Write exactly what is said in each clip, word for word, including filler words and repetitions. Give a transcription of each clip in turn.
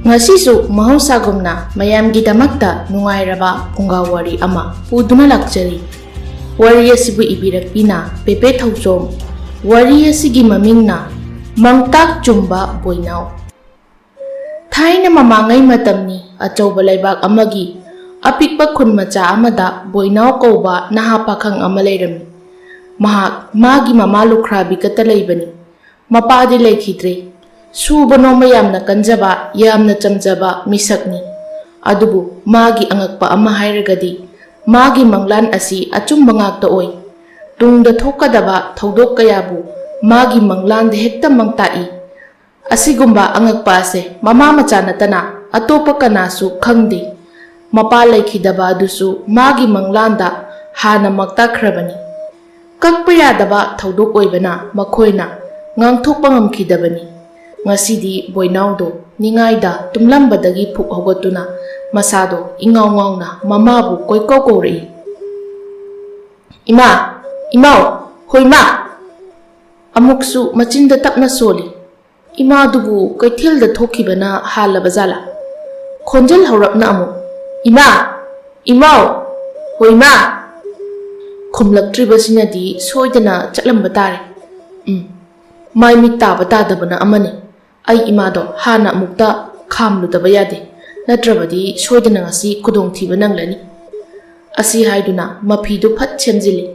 ꯉꯁꯤꯁꯨ ꯃꯍꯧꯁꯥꯒꯨꯝꯅ ꯃꯌꯥꯝꯒꯤꯗꯃꯛꯇ ꯅꯨꯡꯉꯥꯏꯔꯕ ꯐꯨꯡꯒꯥ ꯋꯥꯔꯤ ꯑꯃ ꯄꯨꯗꯨꯅ ꯂꯥꯛꯆꯔꯤ꯫ ꯋꯥꯔꯤ ꯑꯁꯤꯕꯨ ꯏꯕꯤꯔꯛꯄꯤꯅ ꯄꯦꯄꯦ ꯊꯧꯆꯣꯝ꯫ ꯋꯥꯔꯤ ꯑꯁꯤꯒꯤ ꯃꯃꯤꯡꯅ ꯃꯪꯇꯥꯛ ꯆꯨꯝꯕ ꯕꯣꯏꯅꯥꯎ꯫ ꯊꯥꯏꯅ ꯃꯃꯥꯡꯉꯩ ꯃꯇꯝꯅꯤ, ꯑꯆꯧꯕ ꯂꯩꯕꯥꯛ ꯑꯃꯒꯤ ꯑꯄꯤꯛꯄ ꯈꯨꯟ ꯃꯆꯥ ꯑꯃꯗ ꯕꯣꯏꯅꯥꯎ ꯀꯧꯕ ꯅꯍꯥ ꯄꯥꯈꯪ ꯑꯃ ꯂꯩꯔꯝꯃꯤ꯫ ꯃꯍꯥꯛ ꯃꯥꯒꯤ ꯃꯃꯥ ꯂꯨꯈ꯭ꯔꯥꯕꯤꯒꯇ ꯂꯩꯕꯅꯤ꯫ ꯃꯄꯥꯗꯤ ꯂꯩꯈꯤꯗ꯭ꯔꯦ꯫ ꯁꯨꯕ ꯅꯣꯝꯕ ꯌꯥꯝꯅ ꯀꯟꯖꯕ, ꯌꯥꯝꯅ ꯆꯝꯖꯕ ꯃꯤꯁꯛꯅꯤ꯫ ꯑꯗꯨꯕꯨ ꯃꯥꯒꯤ ꯑꯉꯛꯄ ꯑꯃ ꯍꯥꯏꯔꯒꯗꯤ, ꯃꯥꯒꯤ ꯃꯪꯂꯥꯟ ꯑꯁꯤ ꯑꯆꯨꯝꯕ ꯉꯥꯛꯇ ꯑꯣꯏ꯫ ꯇꯨꯡꯗ ꯊꯣꯛꯀꯗꯕ ꯊꯧꯗꯣꯛ ꯀꯌꯥꯕꯨ ꯃꯥꯒꯤ ꯃꯪꯂꯥꯟꯗ ꯍꯦꯛꯇ ꯃꯪꯇꯥꯛꯏ꯫ ꯑꯁꯤꯒꯨꯝꯕ ꯑꯉꯛꯄ ꯑꯁꯦ ꯃꯃꯥ ꯃꯆꯥ ꯅꯠꯇꯅ ꯑꯇꯣꯞꯄ ꯀꯅꯥꯁꯨ ꯈꯪꯗꯦ꯫ ꯃꯄꯥ ꯂꯩꯈꯤꯗꯕ ꯑꯗꯨꯁꯨ ꯃꯥꯒꯤ ꯃꯪꯂꯥꯟꯗ ꯍꯥꯟꯅ ꯃꯛꯇꯥꯛꯈ꯭ꯔꯕꯅꯤ꯫ ꯀꯛꯄ ꯌꯥꯗꯕ ꯊꯧꯗꯣꯛ ꯑꯣꯏꯕꯅ ꯃꯈꯣꯏꯅ ꯉꯥꯡꯊꯣꯛꯄ ꯉꯝꯈꯤꯗꯕꯅꯤ꯫ ꯉꯁꯤꯗꯤ ꯕꯣꯏꯅꯥꯎꯗꯣ ꯅꯤꯡꯉꯥꯏꯗ ꯇꯨꯝꯂꯝꯕꯗꯒꯤ ꯐꯨꯛ ꯍꯧꯒꯠꯇꯨꯅ ꯃꯁꯥꯗꯣ ꯏꯉꯥꯎ ꯉꯥꯎꯅ ꯃꯃꯥꯕꯨ ꯀꯣꯏꯀꯧ ꯀꯧꯔꯛꯏ꯫ "ꯏꯃꯥ! ꯏꯃꯥꯎ! ꯍꯣꯏ, ꯏꯃꯥ!" ꯑꯃꯨꯛꯁꯨ ꯃꯆꯤꯟꯗ ꯇꯞꯅ ꯁꯣꯜꯂꯤ꯫ ꯏꯃꯥꯗꯨꯕꯨ ꯀꯩꯊꯦꯜꯗ ꯊꯣꯛꯈꯤꯕꯅ ꯍꯥꯜꯂꯕ ꯖꯥꯠꯂꯥ? ꯈꯣꯟꯖꯦꯜ ꯍꯧꯔꯞꯅ ꯑꯃꯨꯛ, "ꯏꯃꯥ! ꯏꯃꯥꯎ! ꯍꯣꯏ, ꯏꯃꯥ!" ꯈꯨꯝꯂꯛꯇ꯭ꯔꯤꯕꯁꯤꯅꯗꯤ ꯁꯣꯏꯗꯅ ꯆꯠꯂꯝꯕ ꯇꯥꯔꯦ꯫ ꯎꯝ, ꯃꯥꯏ ꯃꯤꯠ ꯇꯥꯕ ꯇꯥꯗꯕꯅ ꯑꯃꯅꯤ꯫ ꯑꯩ ꯏꯃꯥꯗꯣ ꯍꯥꯟꯅ ꯑꯃꯨꯛꯇ ꯈꯥꯝꯂꯨꯗꯕ ꯌꯥꯗꯦ, ꯅꯠꯇ꯭ꯔꯕꯗꯤ ꯁꯣꯏꯗꯅ ꯉꯁꯤ ꯈꯨꯗꯣꯡꯊꯤꯕ ꯅꯪꯂꯅꯤ꯫ ꯑꯁꯤ ꯍꯥꯏꯗꯨꯅ ꯃꯐꯤꯗꯨ ꯐꯠ ꯁꯦꯝꯖꯤꯜꯂꯤ꯫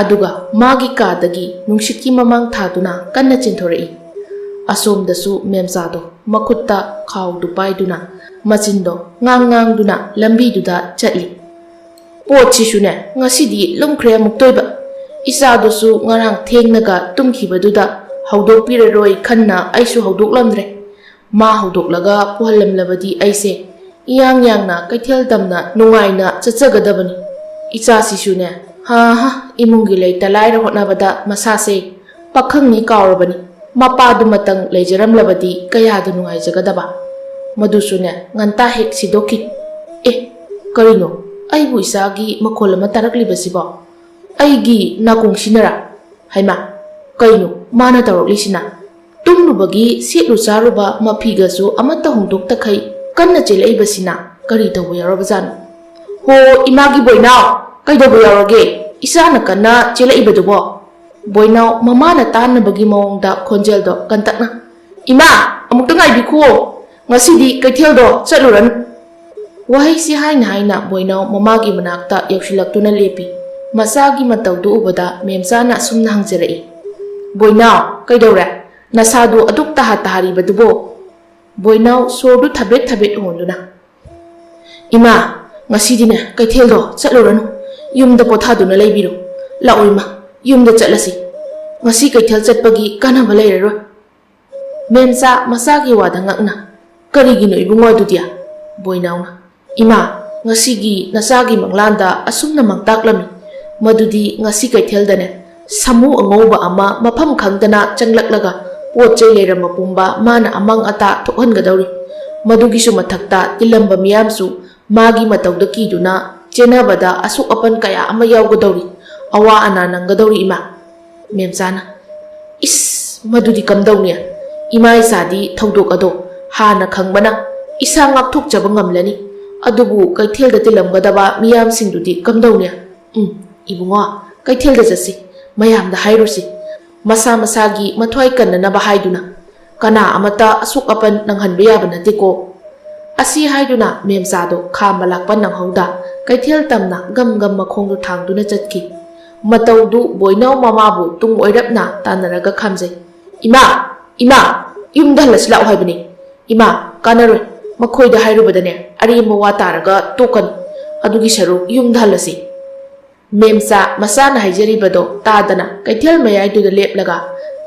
ꯑꯗꯨꯒ ꯃꯥꯒꯤ ꯀꯥꯗꯒꯤ ꯅꯨꯡꯁꯤꯠꯀꯤ ꯃꯃꯥꯡ ꯊꯥꯗꯨꯅ ꯀꯟꯅ ꯆꯦꯟꯊꯣꯔꯛꯏ꯫ ꯑꯁꯣꯝꯗꯁꯨ ꯃꯦꯝꯆꯥꯗꯣ ꯃꯈꯨꯠꯇ ꯈꯥꯎꯗꯨ ꯄꯥꯏꯗꯨꯅ ꯃꯆꯤꯟꯗꯣ ꯉꯥꯡ ꯉꯥꯡꯗꯨꯅ ꯂꯝꯕꯤꯗꯨꯗ ꯆꯠꯂꯤ꯫ ꯄꯣꯠꯁꯤꯁꯨꯅꯦ, ꯉꯁꯤꯗꯤ ꯂꯨꯝꯈ꯭ꯔꯦ ꯑꯃꯨꯛꯇꯣꯏꯕ꯫ ꯏꯆꯥꯗꯨꯁꯨ ꯉꯔꯥꯡ ꯊꯦꯡꯅꯒ ꯇꯨꯝꯈꯤꯕꯗꯨꯗ ꯍꯧꯗꯣꯛꯄꯤꯔꯔꯣꯏ ꯈꯟꯅ ꯑꯩꯁꯨ ꯍꯧꯗꯣꯛꯂꯝꯗ꯭ꯔꯦ꯫ ꯃꯥ ꯍꯧꯗꯣꯛꯂꯒ ꯄꯨꯍꯜꯂꯝꯂꯕꯗꯤ ꯑꯩꯁꯦ ꯏꯌꯥꯡ ꯌꯥꯡꯅ ꯀꯩꯊꯦꯜ ꯇꯝꯅ ꯅꯨꯡꯉꯥꯏꯅ ꯆꯠꯆꯒꯗꯕꯅꯤ꯫ ꯏꯆꯥꯁꯤꯁꯨꯅꯦ, ꯍꯥ ꯍꯥ, ꯏꯃꯨꯡꯒꯤ ꯂꯩꯇ ꯂꯥꯏꯔ ꯍꯣꯠꯅꯕꯗ ꯃꯁꯥꯁꯦ ꯄꯥꯈꯪꯅꯤ ꯀꯥꯎꯔꯕꯅꯤ꯫ ꯃꯄꯥꯗꯨꯃꯇꯪ ꯂꯩꯖꯔꯝꯂꯕꯗꯤ ꯀꯌꯥꯗ ꯅꯨꯡꯉꯥꯏꯖꯒꯗꯕ꯫ ꯃꯗꯨꯁꯨꯅꯦ, ꯉꯟꯇꯥ ꯍꯦꯛ ꯁꯤꯗꯣꯛꯈꯤ꯫ ꯑꯦ, ꯀꯔꯤꯅꯣ? ꯑꯩꯕꯨ ꯏꯆꯥꯒꯤ ꯃꯈꯣꯜ ꯑꯃ ꯇꯥꯔꯛꯂꯤꯕꯁꯤꯕꯣ? ꯑꯩꯒꯤ ꯅꯥꯀꯣꯡꯁꯤꯅꯔꯥ? ꯍꯩꯃꯥ, ꯀꯩꯅꯣ ꯃꯥꯅ ꯇꯧꯔꯛꯂꯤꯁꯤꯅ? ꯇꯨꯝꯂꯨꯕꯒꯤ ꯁꯦꯠꯂꯨ ꯆꯥꯔꯨꯕ ꯃꯐꯤꯒꯁꯨ ꯑꯃꯠꯇ ꯍꯣꯡꯗꯣꯛꯇꯈꯩ ꯀꯟꯅ ꯆꯦꯜꯂꯛꯏꯕꯁꯤꯅ ꯀꯔꯤ ꯇꯧꯕ ꯌꯥꯎꯔꯕꯖꯥꯠꯅꯣ? "ꯍꯣ, ꯏꯃꯥꯒꯤ ꯕꯣꯏꯅꯥꯎ, ꯀꯩꯗꯧꯕ ꯌꯥꯎꯔꯒꯦ? ꯏꯆꯥꯅ ꯀꯟꯅ ꯆꯦꯜꯂꯛꯏꯕꯗꯨꯕꯣ?" ꯕꯣꯏꯅꯥꯎ ꯃꯃꯥꯅ ꯇꯥꯟꯅꯕꯒꯤ ꯃꯑꯣꯡꯗ ꯈꯣꯟꯖꯦꯜꯗꯣ ꯀꯟꯇꯛꯅ, "ꯏꯃꯥ, ꯑꯃꯨꯛꯇ ꯉꯥꯏꯕꯤꯈꯨꯑꯣ, ꯉꯁꯤꯗꯤ ꯀꯩꯊꯦꯜꯗꯣ ꯆꯠꯂꯨꯔꯅꯨ꯫" ꯋꯥꯍꯩꯁꯤ ꯍꯥꯏꯅ ꯍꯥꯏꯅ ꯕꯣꯏꯅꯥꯎ ꯃꯃꯥꯒꯤ ꯃꯅꯥꯛꯇ ꯌꯧꯁꯤꯜꯂꯛꯇꯨꯅ ꯂꯦꯞꯄꯤ꯫ ꯃꯆꯥꯒꯤ ꯃꯇꯧꯗꯨ ꯎꯕꯗ ꯃꯦꯝꯆꯥꯅ ꯑꯁꯨꯝꯅ ꯍꯪꯖꯔꯛꯏ, "ꯕꯣꯏꯅꯥꯎ, ꯀꯩꯗꯧꯔꯦ? ꯅꯁꯥꯗꯨ ꯑꯗꯨꯛ ꯇꯍꯥ ꯇꯍꯥꯔꯤꯕꯗꯨꯕꯣ?" ꯕꯣꯏꯅꯥꯎ ꯁꯣꯔꯗꯨ ꯊꯕꯦꯠ ꯊꯕꯦꯠ ꯍꯣꯟꯗꯨꯅ, "ꯏꯃꯥ, ꯉꯁꯤꯗꯤꯅꯦ ꯀꯩꯊꯦꯜꯗꯣ ꯆꯠꯂꯨꯔꯅꯨ, ꯌꯨꯝꯗ ꯄꯣꯊꯥꯗꯨꯅ ꯂꯩꯕꯤꯔꯣ꯫ ꯂꯥꯛꯑꯣ ꯏꯃꯥ, ꯌꯨꯝꯗ ꯆꯠꯂꯁꯤ꯫ ꯉꯁꯤ ꯀꯩꯊꯦꯜ ꯆꯠꯄꯒꯤ ꯀꯥꯟꯅꯕ ꯂꯩꯔꯔꯣꯏ꯫" ꯃꯦꯝꯆꯥ ꯃꯆꯥꯒꯤ ꯋꯥꯗ ꯉꯛꯅ, "ꯀꯔꯤꯒꯤꯅꯣ ꯏꯕꯨꯡꯉꯣ ꯑꯗꯨꯗꯤ?" ꯕꯣꯏꯅꯥꯎꯅ, "ꯏꯃꯥ, ꯉꯁꯤꯒꯤ ꯅꯆꯥꯒꯤ ꯃꯪꯂꯥꯟꯗ ꯑꯁꯨꯝꯅ ꯃꯪꯇꯥꯛꯂꯝꯃꯤ, ꯃꯗꯨꯗꯤ ꯉꯁꯤ ꯀꯩꯊꯦꯜꯗꯅꯦ ꯁꯥꯃꯨ ꯑꯉꯧꯕ ꯑꯃ ꯃꯐꯝ ꯈꯪꯗꯅ ꯆꯪꯂꯛꯂꯒ ꯄꯣꯠ ꯆꯩ ꯂꯩꯔꯝꯕ ꯄꯨꯝꯕ ꯃꯥꯅ ꯑꯃꯥꯡ ꯑꯇꯥ ꯊꯣꯛꯍꯟꯒꯗꯧꯔꯤ꯫ ꯃꯗꯨꯒꯤꯁꯨ ꯃꯊꯛꯇ ꯇꯤꯜꯂꯝꯕ ꯃꯤꯌꯥꯝꯁꯨ ꯃꯥꯒꯤ ꯃꯇꯧꯗ ꯀꯤꯗꯨꯅ ꯆꯦꯟꯅꯕꯗ ꯑꯁꯣꯛ ꯑꯄꯟ ꯀꯌꯥ ꯑꯃ ꯌꯥꯎꯒꯗꯧꯔꯤ꯫ ꯑꯋꯥ ꯑꯅꯥ ꯅꯪꯒꯗꯧꯔꯤ ꯏꯃꯥ꯫" ꯃꯦꯝꯆꯥꯅ, "ꯏꯁ, ꯃꯗꯨꯗꯤ ꯀꯝꯗꯧꯅꯤ? ꯏꯃꯥ ꯏꯆꯥꯗꯤ ꯊꯧꯗꯣꯛ ꯑꯗꯣ ꯍꯥꯟꯅ ꯈꯪꯕꯅ ꯏꯁꯥ ꯉꯥꯛꯊꯣꯛꯆꯕ ꯉꯝꯂꯅꯤ꯫ ꯑꯗꯨꯕꯨ ꯀꯩꯊꯦꯜꯗ ꯇꯤꯜꯂꯝꯒꯗꯕ ꯃꯤꯌꯥꯝꯁꯤꯡꯗꯨꯗꯤ ꯀꯝꯗꯧꯅꯤ? ꯎꯝ, ꯏꯕꯨꯡꯉꯣ, ꯀꯩꯊꯦꯜꯗ ꯆꯠꯁꯤ, ꯃꯌꯥꯝꯗ ꯍꯥꯏꯔꯨꯁꯤ꯫ ꯃꯁꯥ ꯃꯁꯥꯒꯤ ꯃꯊ꯭ꯋꯥꯏ ꯀꯟꯅꯅꯕ ꯍꯥꯏꯗꯨꯅ꯫ ꯀꯅꯥ ꯑꯃꯠꯇ ꯑꯁꯣꯛ ꯑꯄꯟ ꯅꯪꯍꯟꯕ ꯌꯥꯕ ꯅꯠꯇꯦꯀꯣ꯫" ꯑꯁꯤ ꯍꯥꯏꯗꯨꯅ ꯃꯦꯝꯆꯥꯗꯣ ꯈꯥꯝꯕ ꯂꯥꯛꯄ ꯅꯪꯍꯧꯗ ꯀꯩꯊꯦꯜ ꯇꯝꯅ ꯒꯝ ꯒꯝ ꯃꯈꯣꯡꯗꯨ ꯊꯥꯡꯗꯨꯅ ꯆꯠꯈꯤ꯫ ꯃꯇꯧꯗꯨ ꯕꯣꯏꯅꯥꯎ ꯃꯃꯥꯕꯨ ꯇꯨꯡ ꯑꯣꯏꯔꯞꯅ ꯇꯥꯟꯅꯔꯒ ꯈꯥꯝꯖꯩ꯫ "ꯏꯃꯥ! ꯏꯃꯥ! ꯌꯨꯝꯗ ꯍꯜꯂꯁꯤ ꯂꯥꯛꯑꯣ ꯍꯥꯏꯕꯅꯤ꯫ ꯏꯃꯥ, ꯀꯥꯟꯅꯔꯣꯏ꯫ ꯃꯈꯣꯏꯗ ꯍꯥꯏꯔꯨꯕꯗꯅꯦ ꯑꯔꯦꯝꯕ ꯋꯥ ꯇꯥꯔꯒ ꯇꯣꯛꯀꯅꯤ꯫ ꯑꯗꯨꯒꯤ ꯁꯔꯨꯛ ꯌꯨꯝꯗ ꯍꯜꯂꯁꯤ꯫" ꯃꯦꯝꯆꯥ ꯃꯆꯥꯅ ꯍꯥꯏꯖꯔꯤꯕꯗꯣ ꯇꯥꯗꯅ ꯀꯩꯊꯦꯜ ꯃꯌꯥꯏꯗꯨꯗ ꯂꯦꯞꯂꯒ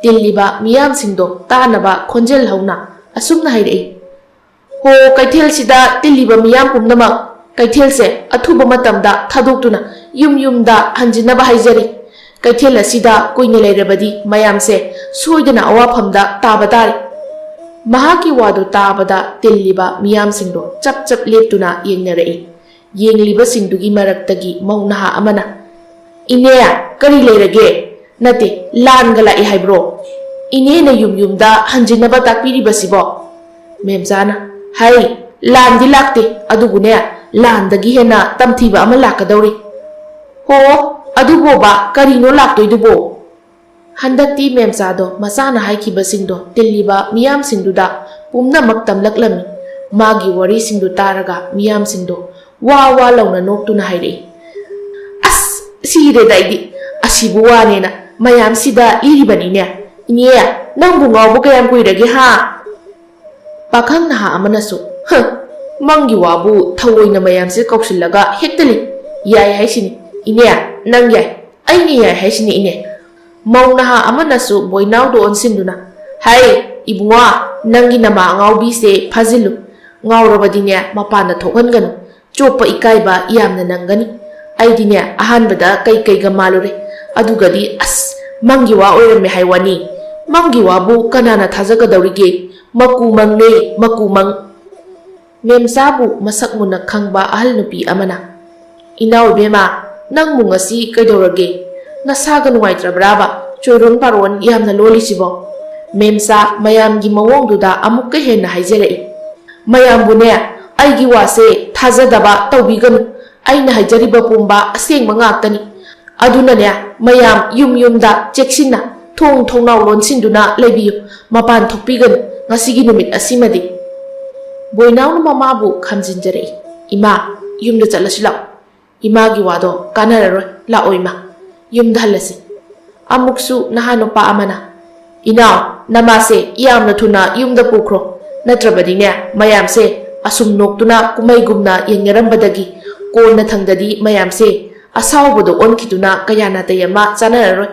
ꯇꯤꯜꯂꯤꯕ ꯃꯤꯌꯥꯝꯁꯤꯡꯗꯣ ꯇꯥꯅꯕ ꯈꯣꯟꯖꯦꯜ ꯍꯧꯅ ꯑꯁꯨꯝꯅ ꯍꯥꯏꯔꯛꯏ, "ꯍꯣ, ꯀꯩꯊꯦꯜꯁꯤꯗ ꯇꯤꯜꯂꯤꯕ ꯃꯤꯌꯥꯝ ꯄꯨꯝꯅꯃꯛ, ꯀꯩꯊꯦꯜꯁꯦ ꯑꯊꯨꯕ ꯃꯇꯝꯗ ꯊꯥꯗꯣꯛꯇꯨꯅ ꯌꯨꯝ ꯌꯨꯝꯗ ꯍꯟꯖꯤꯟꯅꯕ ꯍꯥꯏꯖꯔꯤ꯫ ꯀꯩꯊꯦꯜ ꯑꯁꯤꯗ ꯀꯨꯏꯅ ꯂꯩꯔꯕꯗꯤ ꯃꯌꯥꯝꯁꯦ ꯁꯣꯏꯗꯅ ꯑꯋꯥꯐꯝꯗ ꯇꯥꯕ ꯇꯥꯔꯦ꯫" ꯃꯍꯥꯛꯀꯤ ꯋꯥꯗꯨ ꯇꯥꯕꯗ ꯇꯤꯜꯂꯤꯕ ꯃꯤꯌꯥꯝꯁꯤꯡꯗꯣ ꯆꯞ ꯆꯞ ꯂꯦꯞꯇꯨꯅ ꯌꯦꯡꯅꯔꯛꯏ꯫ ꯌꯦꯡꯂꯤꯕꯁꯤꯡꯗꯨꯒꯤ ꯃꯔꯛꯇꯒꯤ ꯃꯧ ꯅꯍꯥ ꯑꯃꯅ, "ꯏꯅꯦ, ꯀꯔꯤ ꯂꯩꯔꯒꯦ? ꯅꯠꯇꯦ, ꯂꯥꯟꯒ ꯂꯥꯛꯏ ꯍꯥꯏꯕ꯭ꯔꯣ?" "ꯏꯅꯦꯅ ꯌꯨꯝ ꯌꯨꯝꯗ ꯍꯟꯖꯤꯟꯅꯕ ꯇꯥꯛꯄꯤꯔꯤꯕꯁꯤꯕꯣ?" ꯃꯦꯝꯆꯥꯅ, "ꯍꯩ, ꯂꯥꯟꯗꯤ ꯂꯥꯛꯇꯦ, ꯑꯗꯨꯕꯨꯅꯦ, ꯂꯥꯟꯗꯒꯤ ꯍꯦꯟꯅ ꯇꯝꯊꯤꯕ ꯑꯃ ꯂꯥꯛꯀꯗꯧꯔꯤ꯫" "ꯍꯣ, ꯑꯗꯨꯕꯣꯕ, ꯀꯔꯤꯅꯣ ꯂꯥꯛꯇꯣꯏꯗꯨꯕꯣ?" ꯍꯟꯗꯛꯇꯤ ꯃꯦꯝꯆꯥꯗꯣ ꯃꯆꯥꯅ ꯍꯥꯏꯈꯤꯕꯁꯤꯡꯗꯣ ꯇꯤꯜꯂꯤꯕ ꯃꯤꯌꯥꯝꯁꯤꯡꯗꯨꯗ ꯄꯨꯝꯅꯃꯛ ꯇꯝꯂꯛꯂꯝꯃꯤ꯫ ꯃꯥꯒꯤ ꯋꯥꯔꯤꯁꯤꯡꯗꯨ ꯇꯥꯔꯒ ꯃꯤꯌꯥꯝꯁꯤꯡꯗꯣ ꯋꯥ ꯋꯥ ꯂꯥꯎꯅ ꯅꯣꯛꯇꯨꯅ ꯍꯥꯏꯔꯛꯏ, "ꯑꯁ, ꯁꯤꯔꯦꯗ ꯑꯩꯗꯤ꯫ ꯑꯁꯤꯕꯨ ꯋꯥꯅꯦꯅ ꯃꯌꯥꯝꯁꯤꯗ ꯏꯔꯤꯕꯅꯤꯅꯦ꯫ ꯏꯅꯦ, ꯅꯪꯕꯨ ꯉꯥꯎꯕ ꯀꯌꯥꯝ ꯀꯨꯏꯔꯒꯦ ꯍꯥ?" ꯄꯥꯈꯪ ꯅꯍꯥ ꯑꯃꯅꯁꯨ, "ꯍ, ꯃꯪꯒꯤ ꯋꯥꯕꯨ ꯊꯑꯣꯏꯅ ꯃꯌꯥꯝꯁꯦ ꯀꯧꯁꯤꯜꯂꯒ ꯍꯦꯛꯇ ꯂꯩ꯫ ꯌꯥꯏ ꯍꯥꯏꯁꯤꯅꯤ, ꯏꯅꯦ, ꯅꯪ ꯌꯥꯏ, ꯑꯩꯅ ꯌꯥꯏ ꯍꯥꯏꯁꯤꯅꯤ, ꯏꯅꯦ꯫" ꯃꯧ ꯅꯍꯥ ꯑꯃꯅꯁꯨ ꯕꯣꯏꯅꯥꯎꯗ ꯑꯣꯟꯁꯤꯟꯗꯨꯅ, "ꯍꯩ, ꯏꯕꯨꯡꯉꯣ, ꯅꯪꯒꯤ ꯅꯃꯥ ꯑꯉꯥꯎꯕꯤꯁꯦ ꯐꯥꯖꯤꯜꯂꯨ꯫ ꯉꯥꯎꯔꯕꯗꯤꯅꯦ, ꯃꯄꯥꯟꯗ ꯊꯣꯛꯍꯟꯒꯅꯨ꯫ ꯆꯣꯞꯄ ꯏꯀꯥꯏꯕ ꯌꯥꯝꯅ ꯅꯪꯒꯅꯤ꯫ ꯑꯩꯗꯤꯅꯦ, ꯑꯍꯥꯟꯕꯗ ꯀꯩ ꯀꯩꯒ ꯃꯥꯜꯂꯨꯔꯦ꯫ ꯑꯗꯨꯒꯗꯤ ꯑꯁ, ꯃꯪꯒꯤ ꯋꯥ ꯑꯣꯏꯔꯝꯃꯦ ꯍꯥꯏ ꯋꯥꯅꯤ꯫ ꯃꯪꯒꯤ ꯋꯥꯕꯨ ꯀꯅꯥꯅ ꯊꯥꯖꯒꯗꯧꯔꯤꯒꯦ? ꯃꯀꯨ ꯃꯪꯅꯦ, ꯃꯀꯨ ꯃꯪ꯫" ꯃꯦꯝꯆꯥꯕꯨ ꯃꯁꯛ ꯃꯨꯟꯅ ꯈꯪꯕ ꯑꯍꯜ ꯅꯨꯄꯤ ꯑꯃꯅ, "ꯏꯅꯥꯎ ꯏꯕꯦꯝꯃ, ꯅꯪꯕꯨ ꯉꯁꯤ ꯀꯩꯗꯧꯔꯒꯦ? ꯅꯁꯥꯒ ꯅꯨꯡꯉꯥꯏꯇ꯭ꯔꯕ꯭ꯔꯥꯕ? ꯆꯣꯏꯔꯣꯟ ꯄꯥꯔꯣꯟ ꯌꯥꯝꯅ ꯂꯣꯜꯂꯤꯁꯤꯕꯣ?" ꯃꯦꯝꯆꯥ ꯃꯌꯥꯝꯒꯤ ꯃꯑꯣꯡꯗꯨꯗ ꯑꯃꯨꯛꯀ ꯍꯦꯟꯅ ꯍꯥꯏꯖꯔꯛꯏ, "ꯃꯌꯥꯝꯕꯨꯅꯦ, ꯑꯩꯒꯤ ꯋꯥꯁꯦ ꯊꯥꯖꯗꯕ ꯇꯧꯕꯤꯒꯅꯨ꯫ ꯑꯩꯅ ꯍꯥꯏꯖꯔꯤꯕ ꯄꯨꯝꯕ ꯑꯁꯦꯡꯕ ꯉꯥꯛꯇꯅꯤ꯫ ꯑꯗꯨꯅꯅꯦ, ꯃꯌꯥꯝ ꯌꯨꯝ ꯌꯨꯝꯗ ꯆꯦꯛꯁꯤꯟꯅ ꯊꯣꯡ ꯊꯣꯡꯅꯥꯎ ꯂꯣꯟꯁꯤꯟꯗꯨꯅ ꯂꯩꯕꯤꯌꯨ꯫ ꯃꯄꯥꯟ ꯊꯣꯛꯄꯤꯒꯅꯨ ꯉꯁꯤꯒꯤ ꯅꯨꯃꯤꯠ ꯑꯁꯤꯃꯗꯤ꯫" ꯕꯣꯏꯅꯥꯎꯅ ꯃꯃꯥꯕꯨ ꯈꯝꯖꯤꯟꯖꯔꯛꯏ, "ꯏꯃꯥ, ꯌꯨꯝꯗ ꯆꯠꯂꯁꯤ ꯂꯥꯛꯑꯣ꯫ ꯏꯃꯥꯒꯤ ꯋꯥꯗꯣ ꯀꯥꯟꯅꯔꯔꯣꯏ꯫ ꯂꯥꯛꯑꯣ ꯏꯃꯥ, ꯌꯨꯝꯗ ꯍꯜꯂꯁꯤ꯫" ꯑꯃꯨꯛꯁꯨ ꯅꯍꯥ ꯅꯨꯄꯥ ꯑꯃꯅ, "ꯏꯅꯥꯎ, ꯅꯃꯥꯁꯦ ꯌꯥꯝꯅ ꯊꯨꯅ ꯌꯨꯝꯗ ꯄꯨꯈ꯭ꯔꯣ꯫ ꯅꯠꯇ꯭ꯔꯕꯗꯤꯅꯦ, ꯃꯌꯥꯝꯁꯦ ꯑꯁꯨꯝ ꯅꯣꯛꯇꯨꯅ ꯀꯨꯝꯍꯩꯒꯨꯝꯅ ꯌꯦꯡꯅꯔꯝꯕꯗꯒꯤ ꯀꯣꯟꯅ ꯊꯪꯗꯗꯤ ꯃꯌꯥꯝꯁꯦ ꯑꯁꯥꯎꯕꯗ ꯑꯣꯟꯈꯤꯗꯨꯅ ꯀꯌꯥ ꯅꯥꯇꯩ ꯑꯃ ꯆꯥꯅꯔꯔꯣꯏ꯫"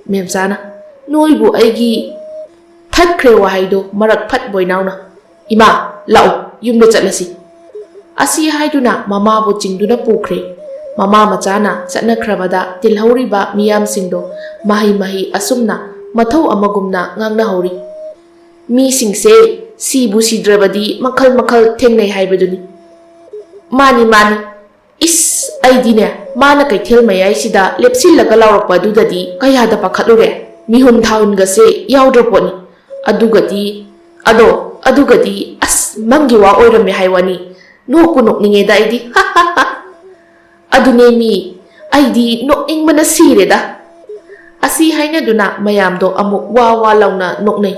ꯃꯦꯝꯆꯥꯅ, "ꯅꯣꯏꯕꯨ ꯑꯩꯒꯤ" ꯊꯠꯈ꯭ꯔꯦ ꯋꯥꯍꯩꯗꯨ ꯃꯔꯛ ꯐꯠ ꯕꯣꯏꯅꯥꯎꯅ, "ꯏꯃꯥ, ꯂꯥꯛꯎ, ꯌꯨꯝꯗ ꯆꯠꯂꯁꯤ꯫" ꯑꯁꯤ ꯍꯥꯏꯗꯨꯅ ꯃꯃꯥꯕꯨ ꯆꯤꯡꯗꯨꯅ ꯄꯨꯈ꯭ꯔꯦ꯫ ꯃꯃꯥ ꯃꯆꯥꯅ ꯆꯠꯅꯈ꯭ꯔꯕꯗ ꯇꯤꯜꯍꯧꯔꯤꯕ ꯃꯤꯌꯥꯝꯁꯤꯡꯗꯣ ꯃꯍꯩ ꯃꯍꯩ ꯑꯁꯨꯝꯅ ꯃꯊꯧ ꯑꯃꯒꯨꯝꯅ ꯉꯥꯡꯅꯍꯧꯔꯤ꯫ "ꯃꯤꯁꯤꯡꯁꯦ ꯁꯤꯕꯨ ꯁꯤꯗ꯭ꯔꯕꯗꯤ ꯃꯈꯜ ꯃꯈꯜ ꯊꯦꯡꯅꯩ ꯍꯥꯏꯕꯗꯨꯅꯤ꯫" "ꯃꯥꯅꯤ, ꯃꯥꯅꯤ꯫ ꯏꯁ, ꯑꯩꯗꯤꯅꯦ, ꯃꯥꯅ ꯀꯩꯊꯦꯜ ꯃꯌꯥꯏꯁꯤꯗ ꯂꯦꯞꯁꯤꯜꯂꯒ ꯂꯥꯎꯔꯛꯄ ꯑꯗꯨꯗꯗꯤ ꯀꯌꯥꯗ ꯄꯥꯈꯠꯂꯨꯔꯦ꯫ ꯃꯤꯍꯨꯟ ꯊꯥꯍꯨꯟꯒꯁꯦ ꯌꯥꯎꯗ꯭ꯔ ꯄꯣꯠꯅꯤ꯫ ꯑꯗꯨꯒꯗꯤ, ꯑꯗꯣ, ꯑꯗꯨꯒꯗꯤ ꯑꯁ, ꯃꯪꯒꯤ ꯋꯥ ꯑꯣꯏꯔꯝꯃꯦ ꯍꯥꯏ ꯋꯥꯅꯤ꯫ ꯅꯣꯛꯄꯨ ꯅꯣꯛꯅꯤꯡꯉꯦꯗ ꯑꯩꯗꯤ꯫ ꯑꯗꯨꯅꯦ ꯃꯤ, ꯑꯩꯗꯤ ꯅꯣꯛꯅꯤꯡꯕꯅ ꯁꯤꯔꯦꯗ꯫ ꯑꯁꯤ ꯍꯥꯏꯅꯗꯨꯅ ꯃꯌꯥꯝꯗꯣ ꯑꯃꯨꯛ ꯋꯥ ꯋꯥ ꯂꯥꯎꯅ ꯅꯣꯛꯅꯩ꯫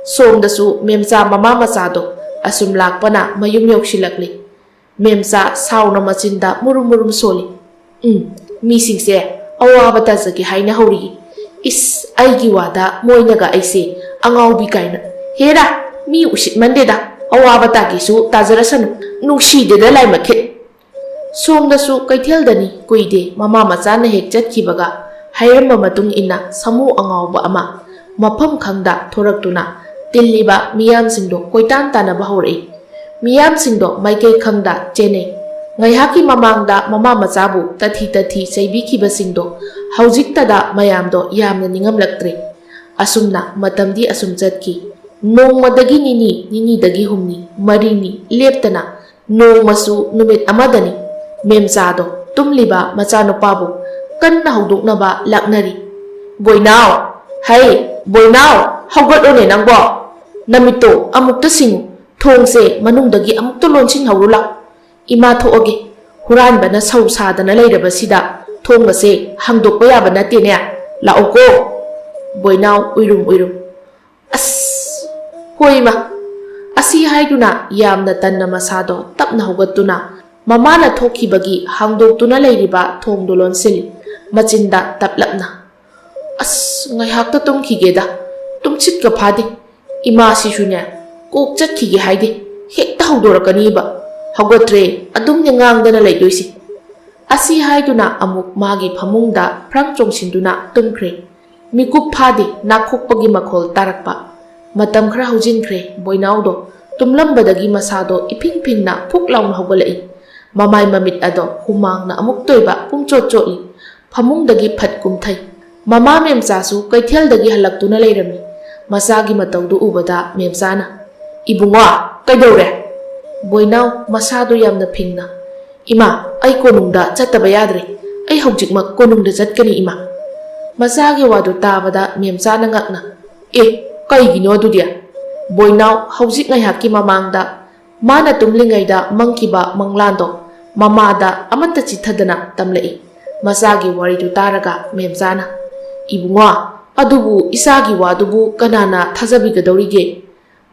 ꯁꯣꯝꯗꯁꯨ ꯃꯦꯝꯆꯥ ꯃꯃꯥ ꯃꯆꯥꯗꯣ ꯑꯁꯨꯝ ꯂꯥꯛꯄꯅ ꯃꯌꯨꯝ ꯌꯧꯁꯤꯜꯂꯛꯂꯤ꯫ ꯃꯦꯝꯆꯥ ꯁꯥꯎꯅ ꯃꯆꯤꯟꯗ ꯃꯨꯔꯨꯝ ꯃꯨꯔꯨꯝ ꯁꯣꯜꯂꯤ꯫ "ꯎꯝ, ꯃꯤꯁꯤꯡꯁꯦ ꯑꯋꯥꯕ ꯇꯥꯖꯒꯦ ꯍꯥꯏꯅ ꯍꯧꯔꯤ꯫ ꯏꯁ, ꯑꯩꯒꯤ ꯋꯥꯗ ꯃꯣꯏꯅꯒ ꯑꯩꯁꯦ ꯑꯉꯥꯎꯕꯤ ꯀꯥꯏꯅ꯫ ꯍꯦꯔꯥ, ꯃꯤ ꯎꯁꯤꯠꯃꯟꯗꯦꯗ, ꯑꯋꯥꯕ ꯇꯥꯒꯦꯁꯨ ꯇꯥꯖꯔꯁꯅꯨ, ꯅꯨꯡꯁꯤꯗꯦꯗ ꯂꯥꯏ ꯃꯈꯦꯠ"꯫ ꯁꯣꯝꯗꯁꯨ ꯀꯩꯊꯦꯜꯗꯅꯤ ꯀꯨꯏꯗꯦ ꯃꯃꯥ ꯃꯆꯥꯅ ꯍꯦꯛ ꯆꯠꯈꯤꯕꯒ ꯍꯥꯏꯔꯝꯕ ꯃꯇꯨꯡ ꯏꯟꯅ ꯁꯥꯃꯨ ꯑꯉꯥꯎꯕ ꯑꯃ ꯃꯐꯝ ꯈꯪꯗ ꯊꯣꯔꯛꯇꯨꯅ ꯇꯤꯜꯂꯤꯕ ꯃꯤꯌꯥꯝꯁꯤꯡꯗꯣ ꯀꯣꯏꯇꯥꯟ ꯇꯥꯟꯅꯕ ꯍꯧꯔꯛꯏ꯫ ꯃꯤꯌꯥꯝꯁꯤꯡꯗꯣ ꯃꯥꯏꯀꯩ ꯈꯪꯗ ꯆꯦꯟꯅꯩ꯫ ꯉꯥꯏꯍꯥꯛꯀꯤ ꯃꯃꯥꯡꯗ ꯃꯃꯥ ꯃꯆꯥꯕꯨ ꯇꯊꯤ ꯇꯊꯤ ꯆꯩꯕꯤꯈꯤꯕꯁꯤꯡꯗꯣ ꯍꯧꯖꯤꯛꯇꯗ ꯃꯌꯥꯝꯗꯣ ꯌꯥꯝꯅ ꯅꯤꯡꯉꯝꯂꯛꯇ꯭ꯔꯦ꯫ ꯑꯁꯨꯝꯅ ꯃꯇꯝꯗꯤ ꯑꯁꯨꯝ ꯆꯠꯈꯤ꯫ ꯅꯣꯡꯃꯗꯒꯤ ꯅꯤꯅꯤ, ꯅꯤꯅꯤꯗꯒꯤ ꯍꯨꯝꯅꯤ, ꯃꯔꯤꯅꯤ ꯂꯦꯞꯇꯅ ꯅꯣꯡꯃꯁꯨ ꯅꯨꯃꯤꯠ ꯑꯃꯗꯅꯤ ꯃꯦꯝꯆꯥꯗꯣ ꯇꯨꯝꯂꯤꯕ ꯃꯆꯥꯅꯨꯄꯥꯕꯨ ꯀꯟꯅ ꯍꯧꯗꯣꯛꯅꯕ ꯂꯥꯛꯅꯔꯤ꯫ "ꯕꯣꯏꯅꯥꯎ! ꯍꯩ, ꯕꯣꯏꯅꯥꯎ! ꯍꯧꯒꯠꯂꯣꯅꯦ ꯅꯪꯕꯣ! ꯅꯃꯤꯠꯇꯣ ꯑꯃꯨꯛꯇ ꯁꯤꯡꯉꯨ꯫ ꯊꯣꯡꯁꯦ ꯃꯅꯨꯡꯗꯒꯤ ꯑꯃꯨꯛꯇ ꯂꯣꯟꯁꯤꯟꯍꯧꯔꯨ ꯂꯥꯎ꯫ ꯏꯃꯥ ꯊꯣꯛꯑꯒꯦ꯫ ꯍꯨꯔꯥꯟꯕꯅ ꯁꯧ ꯁꯥꯗꯅ ꯂꯩꯔꯕꯁꯤꯗ ꯊꯣꯡ ꯑꯁꯦ ꯍꯥꯡꯗꯣꯛꯄ ꯌꯥꯕ ꯅꯠꯇꯦꯅꯦ꯫ ꯂꯥꯛꯑꯣꯀꯣ"꯫ ꯕꯣꯏꯅꯥꯎ ꯎꯏꯔꯨꯝ ꯎꯏꯔꯨꯝ꯫ "ꯑꯁ! ꯍꯣꯏ ꯏꯃꯥ"꯫ ꯑꯁꯤ ꯍꯥꯏꯗꯨꯅ ꯌꯥꯝꯅ ꯇꯟꯅ ꯃꯁꯥꯗꯣ ꯇꯞꯅ ꯍꯧꯒꯠꯇꯨꯅ ꯃꯃꯥꯅ ꯊꯣꯛꯈꯤꯕꯒꯤ ꯍꯥꯡꯗꯣꯛꯇꯨꯅ ꯂꯩꯔꯤꯕ ꯊꯣꯡꯗꯣ ꯂꯣꯟꯁꯤꯜꯂꯤ꯫ ꯃꯆꯤꯟꯗ ꯇꯞꯂꯞꯅ, "ꯑꯁ, ꯉꯥꯏꯍꯥꯛꯇ ꯇꯨꯝꯈꯤꯒꯦꯗ꯫ ꯇꯨꯝꯁꯤꯠꯀ ꯐꯥꯗꯦ꯫ ꯏꯃꯥꯁꯤꯁꯨꯅꯦ, ꯀꯣꯛ ꯆꯠꯈꯤꯒꯦ ꯍꯥꯏꯗꯦ꯫ ꯍꯦꯛꯇ ꯍꯧꯗꯣꯔꯛꯀꯅꯤꯕ꯫ ꯍꯧꯒꯠꯇ꯭ꯔꯦ, ꯑꯗꯨꯝꯅꯦ ꯉꯥꯡꯗꯅ ꯂꯩꯗꯣꯏꯁꯦ"꯫ ꯑꯁꯤ ꯍꯥꯏꯗꯨꯅ ꯑꯃꯨꯛ ꯃꯥꯒꯤ ꯐꯃꯨꯡꯗ ꯐ꯭ꯔꯪ ꯆꯣꯡꯁꯤꯟꯗꯨꯅ ꯇꯨꯝꯈ꯭ꯔꯦ꯫ ꯃꯤꯀꯨꯞ ꯐꯥꯗꯦ ꯅꯥꯈꯣꯛꯄꯒꯤ ꯃꯈꯣꯜ ꯇꯥꯔꯛꯄ꯫ ꯃꯇꯝ ꯈꯔ ꯍꯧꯖꯤꯟꯈ꯭ꯔꯦ ꯕꯣꯏꯅꯥꯎꯗꯣ ꯇꯨꯝꯂꯝꯕꯗꯒꯤ ꯃꯁꯥꯗꯣ ꯏꯐꯤꯡ ꯐꯤꯡꯅ ꯐꯨꯛ ꯂꯥꯎꯅ ꯍꯧꯒꯠꯂꯛꯏ꯫ ꯃꯃꯥꯏ ꯃꯃꯤꯠ ꯑꯗꯣ ꯍꯨꯃꯥꯡꯅ ꯑꯃꯨꯛ ꯇꯣꯏꯕ ꯄꯨꯡꯆꯣꯠ ꯆꯣꯠꯂꯤ꯫ ꯐꯃꯨꯡꯗꯒꯤ ꯐꯠ ꯀꯨꯝꯊꯩ꯫ ꯃꯃꯥ ꯃꯦꯝꯆꯥꯁꯨ ꯀꯩꯊꯦꯜꯗꯒꯤ ꯍꯜꯂꯛꯇꯨꯅ ꯂꯩꯔꯝꯃꯤ꯫ ꯃꯆꯥꯒꯤ ꯃꯇꯧꯗꯨ ꯎꯕꯗ ꯃꯦꯝꯆꯥꯅ, "ꯏꯕꯨꯡꯉꯣ, ꯀꯩꯗꯧꯔꯦ?" ꯕꯣꯏꯅꯥꯎ ꯃꯁꯥꯗꯨ ꯌꯥꯝꯅ ꯐꯤꯡꯅ, "ꯏꯃꯥ, ꯑꯩ ꯀꯣꯅꯨꯡꯗ ꯆꯠꯇꯕ ꯌꯥꯗ꯭ꯔꯦ꯫ ꯑꯩ ꯍꯧꯖꯤꯛꯃꯛ ꯀꯣꯅꯨꯡꯗ ꯆꯠꯀꯅꯤ ꯏꯃꯥ"꯫ ꯃꯆꯥꯒꯤ ꯋꯥꯗꯨ ꯇꯥꯕꯗ ꯃꯦꯝꯆꯥꯅ ꯉꯛꯅ, "ꯑꯦ, ꯀꯩꯒꯤꯅꯣ ꯑꯗꯨꯗꯤ?" ꯕꯣꯏꯅꯥꯎ ꯍꯧꯖꯤꯛ ꯉꯥꯏꯍꯥꯛꯀꯤ ꯃꯃꯥꯡꯗ ꯃꯥꯅ ꯇꯨꯝꯂꯤꯉꯩꯗ ꯃꯪꯈꯤꯕ ꯃꯪꯂꯥꯟꯗꯣ ꯃꯃꯥꯗ ꯑꯃꯠꯇ ꯆꯤꯠꯊꯗꯅ ꯇꯝꯂꯛꯏ꯫ ꯃꯆꯥꯒꯤ ꯋꯥꯔꯤꯗꯨ ꯇꯥꯔꯒ ꯃꯦꯝꯆꯥꯅ, "ꯏꯕꯨꯡꯉꯣ, ꯑꯗꯨꯕꯨ ꯏꯆꯥꯒꯤ ꯋꯥꯗꯨꯕꯨ ꯀꯅꯥꯅ ꯊꯥꯖꯕꯤꯒꯗꯧꯔꯤꯒꯦ?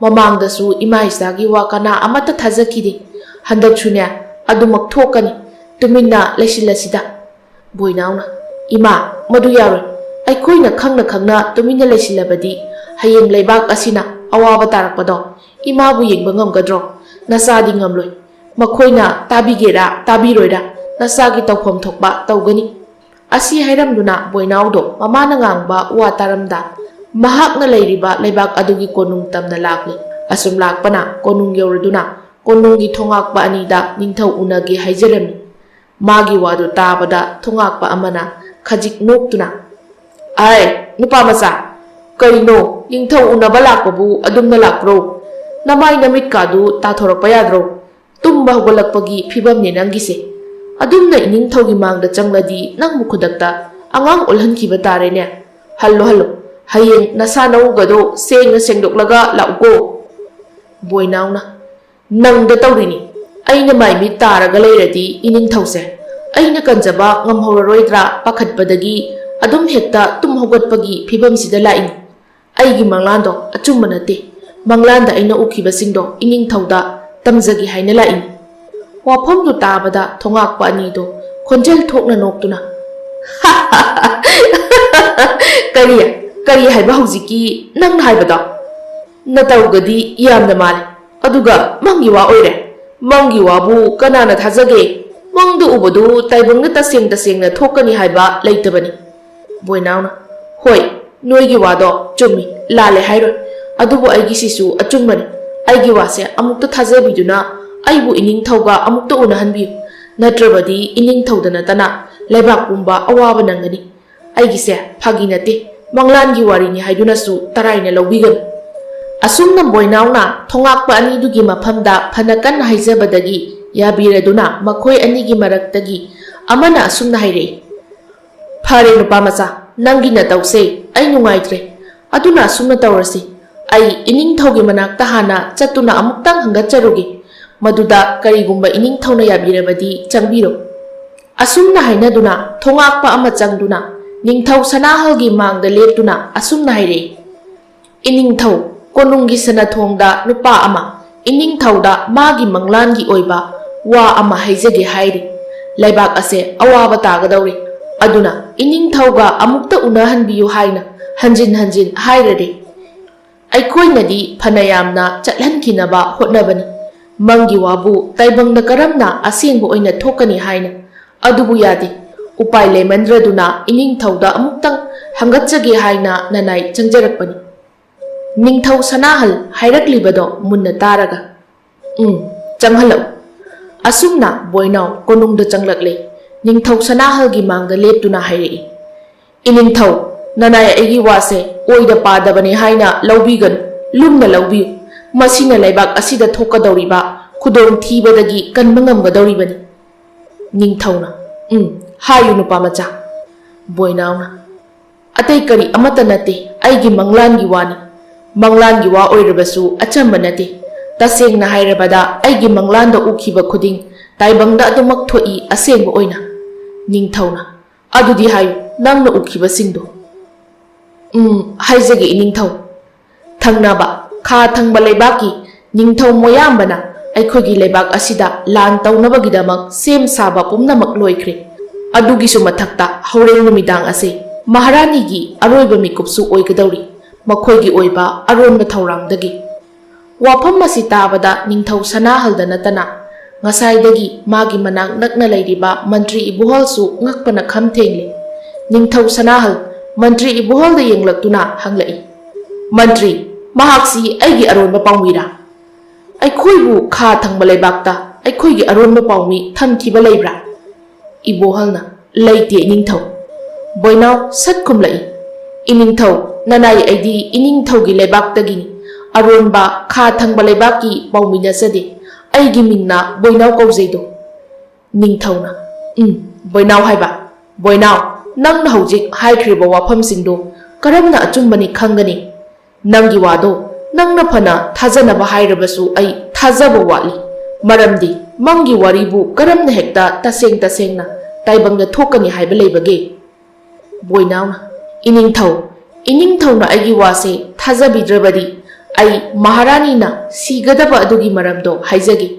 ꯃꯃꯥꯡꯗꯁꯨ ꯏꯃꯥ ꯏꯆꯥꯒꯤ ꯋꯥ ꯀꯅꯥ ꯑꯃꯠꯇ ꯊꯥꯖꯈꯤꯗꯦ꯫ ꯍꯟꯗꯛꯁꯨꯅꯦ, ꯑꯗꯨꯃꯛ ꯊꯣꯛꯀꯅꯤ꯫ ꯇꯨꯃꯤꯟꯅ ꯂꯩꯁꯤꯜꯂꯁꯤꯗ꯫" ꯕꯣꯏꯅꯥꯎꯅ, "ꯏꯃꯥ, ꯃꯗꯨ ꯌꯥꯔꯣꯏ꯫ ꯑꯩꯈꯣꯏꯅ ꯈꯪꯅ ꯈꯪꯅ ꯇꯨꯃꯤꯟꯅ ꯂꯩꯁꯤꯜꯂꯕꯗꯤ ꯍꯌꯦꯡ ꯂꯩꯕꯥꯛ ꯑꯁꯤꯅ ꯑꯋꯥꯕ ꯇꯥꯔꯛꯄꯗꯣ ꯏꯃꯥꯕꯨ ꯌꯦꯡꯕ ꯉꯝꯒꯗ꯭ꯔꯣ? ꯅꯆꯥꯗꯤ ꯉꯝꯂꯣꯏ꯫ ꯃꯈꯣꯏꯅ ꯇꯥꯕꯤꯒꯦꯔꯥ ꯇꯥꯕꯤꯔꯣꯏꯔꯥ, ꯅꯆꯥꯒꯤ ꯇꯧꯐꯝ ꯊꯣꯛꯄ ꯇꯧꯒꯅꯤ꯫" ꯑꯁꯤ ꯍꯥꯏꯔꯝꯗꯨꯅ ꯕꯣꯏꯅꯥꯎꯗꯣ ꯃꯃꯥꯅ ꯉꯥꯡꯕ ꯋꯥ ꯇꯥꯔꯝꯗ ꯃꯍꯥꯛꯅ ꯂꯩꯔꯤꯕ ꯂꯩꯕꯥꯛ ꯑꯗꯨꯒꯤ ꯀꯣꯅꯨꯡ ꯇꯝꯅ ꯂꯥꯛꯂꯦ꯫ ꯑꯁꯨꯝ ꯂꯥꯛꯄꯅ ꯀꯣꯅꯨꯡ ꯌꯧꯔꯗꯨꯅ ꯀꯣꯅꯨꯡꯒꯤ ꯊꯣꯉꯥꯛꯄ ꯑꯅꯤꯗ ꯅꯤꯡꯊꯧ ꯎꯅꯒꯦ ꯍꯥꯏꯖꯔꯝꯃꯤ꯫ ꯃꯥꯒꯤ ꯋꯥꯗꯨ ꯇꯥꯕꯗ ꯊꯣꯉꯥꯛꯄ ꯑꯃꯅ ꯈꯖꯤꯛ ꯅꯣꯛꯇꯨꯅ, "ꯑꯥꯏ, ꯅꯨꯄꯥ ꯃꯆꯥ, ꯀꯔꯤꯅꯣ, ꯅꯤꯡꯊꯧ ꯎꯅꯕ ꯂꯥꯛꯄꯕꯨ ꯑꯗꯨꯝꯅ ꯂꯥꯛꯄ꯭ꯔꯣ? ꯅꯃꯥꯏ ꯅꯃꯤꯠꯀꯥꯗꯨ ꯇꯥꯊꯣꯔꯛꯄ ꯌꯥꯗ꯭ꯔꯣ? ꯇꯨꯝꯕ ꯍꯧꯒꯠꯂꯛꯄꯒꯤ ꯐꯤꯕꯝꯅꯦ ꯅꯪꯒꯤꯁꯦ꯫ ꯑꯗꯨꯝꯅ ꯏꯅꯤꯡꯊꯧꯒꯤ ꯃꯥꯡꯗ ꯆꯪꯂꯗꯤ ꯅꯪꯕꯨ ꯈꯨꯗꯛꯇ ꯑꯉꯥꯡ ꯑꯣꯜꯍꯟꯈꯤꯕ ꯇꯥꯔꯦꯅꯦ꯫ ꯍꯜꯂꯣ, ꯍꯜꯂꯣ, ꯍꯌꯦꯡ ꯅꯁꯥ ꯅꯎꯒꯗꯣ ꯁꯦꯡꯅ ꯁꯦꯡꯗꯣꯛꯂꯒ ꯂꯥꯛꯎꯀꯣ꯫" ꯕꯣꯏꯅꯥꯎꯅ, "ꯅꯪꯗ ꯇꯧꯔꯤꯅꯤ꯫ ꯑꯩꯅ ꯃꯥꯏ ꯃꯤꯠ ꯇꯥꯔꯒ ꯂꯩꯔꯗꯤ ꯏꯅꯤꯡꯊꯧꯁꯦ ꯑꯩꯅ ꯀꯟꯖꯕ ꯉꯝꯍꯧꯔꯔꯣꯏꯗ꯭ꯔꯥ ꯄꯥꯈꯠꯄꯗꯒꯤ ꯑꯗꯨꯝ ꯍꯦꯛꯇ ꯇꯨꯝ ꯍꯧꯒꯠꯄꯒꯤ ꯐꯤꯕꯝꯁꯤꯗ ꯂꯥꯛꯏꯅꯤ꯫ ꯑꯩꯒꯤ ꯃꯪꯂꯥꯟꯗꯣ ꯑꯆꯨꯝꯕ ꯅꯠꯇꯦ꯫ ꯃꯪꯂꯥꯟꯗ ꯑꯩꯅ ꯎꯈꯤꯕꯁꯤꯡꯗꯣ ꯏꯅꯤꯡꯊꯧꯗ ꯇꯝꯖꯒꯦ ꯍꯥꯏꯅ ꯂꯥꯛꯏꯅꯤ꯫" ꯋꯥꯐꯝꯗꯨ ꯇꯥꯕꯗ ꯊꯣꯉꯥꯛꯄ ꯑꯅꯤꯗꯣ ꯈꯣꯟꯖꯦꯜ ꯊꯣꯛꯅ ꯅꯣꯛꯇꯨꯅ, "ꯀꯔꯤ, ꯀꯔꯤ ꯍꯥꯏꯕ ꯍꯧꯖꯤꯛꯀꯤ ꯅꯪꯅ ꯍꯥꯏꯕꯗꯣ? ꯅꯇꯧꯒꯗꯤ ꯌꯥꯝꯅ ꯃꯥꯜꯂꯤ꯫ ꯑꯗꯨꯒ ꯃꯪꯒꯤ ꯋꯥ ꯑꯣꯏꯔꯦ꯫ ꯃꯪꯒꯤ ꯋꯥꯕꯨ ꯀꯅꯥꯅ ꯊꯥꯖꯒꯦ? ꯃꯪꯗ ꯎꯕꯗꯨ ꯇꯥꯏꯕꯪꯗ ꯇꯁꯦꯡ ꯇꯁꯦꯡꯅ ꯊꯣꯛꯀꯅꯤ ꯍꯥꯏꯕ ꯂꯩꯇꯕꯅꯤ꯫" ꯕꯣꯏꯅꯥꯎꯅ, "ꯍꯣꯏ, ꯅꯣꯏꯒꯤ ꯋꯥꯗꯣ ꯆꯨꯝꯃꯤ, ꯂꯥꯜꯂꯦ ꯍꯥꯏꯔꯣꯏ꯫ ꯑꯗꯨꯕꯨ ꯑꯩꯒꯤꯁꯤꯁꯨ ꯑꯆꯨꯝꯕꯅꯤ꯫ ꯑꯩꯒꯤ ꯋꯥꯁꯦ ꯑꯃꯨꯛꯇ ꯊꯥꯖꯕꯤꯗꯨꯅ ꯑꯩꯕꯨ ꯏꯅꯤꯡꯊꯧꯒ ꯑꯃꯨꯛꯇ ꯎꯅꯍꯟꯕꯤꯌꯨ꯫ ꯅꯠꯇ꯭ꯔꯕꯗꯤ ꯏꯅꯤꯡꯊꯧꯗ ꯅꯠꯇꯅ ꯂꯩꯕꯥꯛ ꯄꯨꯝꯕ ꯑꯋꯥꯕ ꯅꯪꯒꯅꯤ꯫ ꯑꯩꯒꯤꯁꯦ ꯐꯥꯒꯤ ꯅꯠꯇꯦ, ꯃꯪꯂꯥꯟꯒꯤ ꯋꯥꯔꯤꯅꯤ ꯍꯥꯏꯗꯨꯅꯁꯨ ꯇꯔꯥꯏꯅ ꯂꯧꯕꯤꯒꯅꯨ꯫" ꯑꯁꯨꯝꯅ ꯕꯣꯏꯅꯥꯎꯅ ꯊꯣꯉꯥꯛꯄ ꯑꯅꯤꯗꯨꯒꯤ ꯃꯐꯝꯗ ꯐꯅ ꯀꯟꯅ ꯍꯥꯏꯖꯕꯗꯒꯤ ꯌꯥꯕꯤꯔꯗꯨꯅ ꯃꯈꯣꯏ ꯑꯅꯤꯒꯤ ꯃꯔꯛꯇꯒꯤ ꯑꯃꯅ ꯑꯁꯨꯝꯅ ꯍꯥꯏꯔꯛꯏ, "ꯐꯔꯦ ꯅꯨꯄꯥ ꯃꯆꯥ, "ꯅꯪꯒꯤ ꯅꯇꯧꯁꯦ ꯑꯩ ꯅꯨꯡꯉꯥꯏꯇ꯭ꯔꯦ꯫ ꯑꯗꯨꯅ ꯑꯁꯨꯝꯅ ꯇꯧꯔꯁꯤ, ꯑꯩ ꯏꯅꯤꯡꯊꯧꯒꯤ ꯃꯅꯥꯛꯇ ꯍꯥꯟꯅ ꯆꯠꯇꯨꯅ ꯑꯃꯨꯛꯇꯪ ꯍꯪꯒꯠꯆꯔꯨꯒꯦ꯫ ꯃꯗꯨꯗ ꯀꯔꯤꯒꯨꯝꯕ ꯏꯅꯤꯡꯊꯧꯅ ꯌꯥꯕꯤꯔꯕꯗꯤ ꯆꯪꯕꯤꯔꯣ꯫" ꯑꯁꯨꯝꯅ ꯍꯥꯏꯅꯗꯨꯅ ꯊꯣꯉꯥꯛꯄ ꯑꯃ ꯆꯪꯗꯨꯅ ꯅꯤꯡꯊꯧ ꯁꯅꯥꯍꯜꯒꯤ ꯃꯥꯡꯗ ꯂꯦꯞꯇꯨꯅ ꯑꯁꯨꯝꯅ ꯍꯥꯏꯔꯛꯏ, "ꯏꯅꯤꯡꯊꯧ, ꯀꯣꯅꯨꯡꯒꯤ ꯁꯅꯥꯊꯣꯡꯗ ꯅꯨꯄꯥ ꯑꯃ ꯏꯅꯤꯡꯊꯧꯗ ꯃꯥꯒꯤ ꯃꯪꯂꯥꯟꯒꯤ ꯑꯣꯏꯕ ꯋꯥ ꯑꯃ ꯍꯥꯏꯖꯒꯦ ꯍꯥꯏꯔꯤ꯫ ꯂꯩꯕꯥꯛ ꯑꯁꯦ ꯑꯋꯥꯕ ꯇꯥꯒꯗꯧꯔꯤ꯫ ꯑꯗꯨꯅ ꯏꯅꯤꯡꯊꯧꯒ ꯑꯃꯨꯛꯇ ꯎꯅꯍꯟꯕꯤꯌꯨ ꯍꯥꯏꯅ ꯍꯟꯖꯤꯟ ꯍꯟꯖꯤꯟ ꯍꯥꯏꯔꯔꯦ꯫ ꯑꯩꯈꯣꯏꯅꯗꯤ ꯐꯅ ꯌꯥꯝꯅ ꯆꯠꯍꯟꯈꯤꯅꯕ ꯍꯣꯠꯅꯕꯅꯤ꯫ ꯃꯪꯒꯤ ꯋꯥꯕꯨ ꯇꯥꯏꯕꯪꯗ ꯀꯔꯝꯅ ꯑꯁꯦꯡꯕ ꯑꯣꯏꯅ ꯊꯣꯛꯀꯅꯤ ꯍꯥꯏꯅ? ꯑꯗꯨꯕꯨ ꯌꯥꯗꯦ꯫ ꯎꯄꯥꯏ ꯂꯩꯃꯟꯗ꯭ꯔꯗꯨꯅ ꯏꯅꯤꯡꯊꯧꯗ ꯑꯃꯨꯛꯇꯪ ꯍꯪꯒꯠꯆꯒꯦ ꯍꯥꯏꯅ ꯅꯅꯥꯏ ꯆꯪꯖꯔꯛꯄꯅꯤ꯫" "ꯅꯤꯡꯊꯧ ꯁꯅꯥꯍꯜ ꯍꯥꯏꯔꯛꯂꯤꯕꯗꯣ ꯃꯨꯟꯅ ꯇꯥꯔꯒ, "ꯎꯝ, ꯆꯪꯍꯜꯂꯛꯎ꯫" ꯑꯁꯨꯝꯅ ꯕꯣꯏꯅꯥꯎ ꯀꯣꯅꯨꯡꯗ ꯆꯪꯂꯛꯂꯦ꯫ ꯅꯤꯡꯊꯧ ꯁꯅꯥꯍꯜꯒꯤ ꯃꯥꯡꯗ ꯂꯦꯞꯇꯨꯅ ꯍꯥꯏꯔꯛꯏ, "ꯏꯅꯤꯡꯊꯧ, ꯅꯅꯥꯏ ꯑꯩꯒꯤ ꯋꯥꯁꯦ ꯑꯣꯏꯗ ꯄꯥꯗꯕꯅꯤ ꯍꯥꯏꯅ ꯂꯧꯕꯤꯒꯅꯨ, ꯂꯨꯝꯅ ꯂꯧꯕꯤꯌꯨ꯫ ꯃꯁꯤꯅ ꯂꯩꯕꯥꯛ ꯑꯁꯤꯗ ꯊꯣꯛꯀꯗꯧꯔꯤꯕ ꯈꯨꯗꯣꯡꯊꯤꯕꯗꯒꯤ ꯀꯟꯕ ꯉꯝꯒꯗꯧꯔꯤꯕꯅꯤ꯫" ꯅꯤꯡꯊꯧꯅ, "ꯎꯝ, ꯍꯥꯏꯌꯨ ꯅꯨꯄꯥ ꯃꯆꯥ꯫" ꯕꯣꯏꯅꯥꯎꯅ, "ꯑꯇꯩ ꯀꯔꯤ ꯑꯃꯠꯇ ꯅꯠꯇꯦ, ꯑꯩꯒꯤ ꯃꯪꯂꯥꯟꯒꯤ ꯋꯥꯅꯤ꯫ ꯃꯪꯂꯥꯟꯒꯤ ꯋꯥ ꯑꯣꯏꯔꯕꯁꯨ ꯑꯆꯝꯕ ꯅꯠꯇꯦ꯫ ꯇꯁꯦꯡꯅ ꯍꯥꯏꯔꯕꯗ ꯑꯩꯒꯤ ꯃꯪꯂꯥꯟꯗ ꯎꯈꯤꯕ ꯈꯨꯗꯤꯡ ꯇꯥꯏꯕꯪꯗ ꯑꯗꯨꯃꯛ ꯊꯣꯛꯏ ꯑꯁꯦꯡꯕ ꯑꯣꯏꯅ꯫" ꯅꯤꯡꯊꯧꯅ, "ꯑꯗꯨꯗꯤ ꯍꯥꯏꯌꯨ, ꯅꯪꯅ ꯎꯈꯤꯕꯁꯤꯡꯗꯣ꯫" "ꯎꯝ, ꯍꯥꯏꯖꯒꯦ ꯏꯅꯤꯡꯊꯧ꯫ ꯊꯪꯅꯕ ꯈꯥ ꯊꯪꯕ ꯂꯩꯕꯥꯛꯀꯤ ꯅꯤꯡꯊꯧ ꯃꯣꯌꯥꯝꯕꯅ ꯑꯩꯈꯣꯏꯒꯤ ꯂꯩꯕꯥꯛ ꯑꯁꯤꯗ ꯂꯥꯟ ꯇꯧꯅꯕꯒꯤꯗꯃꯛ ꯁꯦꯝ ꯁꯥꯕ ꯄꯨꯝꯅꯃꯛ ꯂꯣꯏꯈ꯭ꯔꯦ꯫ ꯑꯗꯨꯒꯤꯁꯨ ꯃꯊꯛꯇ ꯍꯣꯔꯦꯟ ꯅꯨꯃꯤꯗꯥꯡ ꯑꯁꯤ ꯃꯍꯥꯔꯥꯅꯤꯒꯤ ꯑꯔꯣꯏꯕ ꯃꯤꯀꯨꯞꯁꯨ ꯑꯣꯏꯒꯗꯧꯔꯤ, ꯃꯈꯣꯏꯒꯤ ꯑꯣꯏꯕ ꯑꯔꯣꯟꯕ ꯊꯧꯔꯥꯡꯗꯒꯤ꯫" ꯋꯥꯐꯝ ꯑꯁꯤ ꯇꯥꯕꯗ ꯅꯤꯡꯊꯧ ꯁꯅꯥꯍꯜꯗ ꯅꯠꯇꯅ ꯉꯁꯥꯏꯗꯒꯤ ꯃꯥꯒꯤ ꯃꯅꯥꯛ ꯅꯛꯅ ꯂꯩꯔꯤꯕ ꯃꯟꯇ꯭ꯔꯤ ꯏꯕꯣꯍꯜꯁꯨ ꯉꯛꯄꯅ ꯈꯝ ꯊꯦꯡꯂꯦ꯫ ꯅꯤꯡꯊꯧ ꯁꯅꯥꯍꯜ ꯃꯟꯇ꯭ꯔꯤ ꯏꯕꯣꯍꯜꯗ ꯌꯦꯡꯂꯛꯇꯨꯅ ꯍꯪꯂꯛꯏ, "ꯃꯟꯇ꯭ꯔꯤ, ꯃꯍꯥꯛꯁꯤ ꯑꯩꯒꯤ ꯑꯔꯣꯟꯕ ꯄꯥꯎꯃꯤꯔꯥ? ꯑꯩꯈꯣꯏꯕꯨ ꯈꯥ ꯊꯪꯕ ꯂꯩꯕꯥꯛꯇ ꯑꯩꯈꯣꯏꯒꯤ ꯑꯔꯣꯟꯕ ꯄꯥꯎꯃꯤ ꯊꯝꯈꯤꯕ ꯂꯩꯕ꯭ꯔꯥ?" ꯏꯕꯣꯍꯜꯅ, "ꯂꯩꯇꯦ ꯏꯅꯤꯡꯊꯧ꯫" ꯕꯣꯏꯅꯥꯎ ꯁꯠ ꯈꯨꯝꯂꯛꯏ, "ꯏꯅꯤꯡꯊꯧ, ꯅꯅꯥꯏ ꯑꯩꯗꯤ ꯏꯅꯤꯡꯊꯧꯒꯤ ꯂꯩꯕꯥꯛꯇꯒꯤꯅꯤ꯫ ꯑꯔꯣꯟꯕ ꯈꯥ ꯊꯪꯕ ꯂꯩꯕꯥꯛꯀꯤ ꯄꯥꯎꯃꯤ ꯅꯠꯆꯗꯦ꯫ ꯑꯩꯒꯤ ꯃꯤꯡꯅ ꯕꯣꯏꯅꯥꯎ ꯀꯧꯖꯩꯗꯣ꯫" ꯅꯤꯡꯊꯧꯅ, "ꯎꯝ, ꯕꯣꯏꯅꯥꯎ ꯍꯥꯏꯕ, ꯕꯣꯏꯅꯥꯎ, ꯅꯪꯅ ꯍꯧꯖꯤꯛ ꯍꯥꯏꯈ꯭ꯔꯤꯕ ꯋꯥꯐꯝꯁꯤꯡꯗꯨ ꯀꯔꯝꯅ ꯑꯆꯨꯝꯕꯅꯤ ꯈꯪꯒꯅꯤ? ꯅꯪꯒꯤ ꯋꯥꯗꯣ ꯅꯪꯅ ꯐꯅ ꯊꯥꯖꯅꯕ ꯍꯥꯏꯔꯕꯁꯨ ꯑꯩ ꯊꯥꯖꯕ ꯋꯥꯠꯂꯤ꯫ ꯃꯔꯝꯗꯤ ꯃꯪꯒꯤ ꯋꯥꯔꯤꯕꯨ ꯀꯔꯝꯅ ꯍꯦꯛꯇ ꯇꯁꯦꯡ ꯇꯁꯦꯡꯅ ꯇꯥꯏꯕꯪꯗ ꯊꯣꯛꯀꯅꯤ ꯍꯥꯏꯕ ꯂꯩꯕꯒꯦ? ꯕꯣꯏꯅꯥꯎꯅ, "ꯏꯅꯤꯡꯊꯧ, ꯏꯅꯤꯡꯊꯧꯅ ꯑꯩꯒꯤ ꯋꯥꯁꯦ ꯊꯥꯖꯕꯤꯗ꯭ꯔꯕꯗꯤ ꯑꯩ ꯃꯍꯥꯔꯥꯅꯤꯅ ꯁꯤꯒꯗꯕ ꯑꯗꯨꯒꯤ ꯃꯔꯝꯗꯣ ꯍꯥꯏꯖꯒꯦ꯫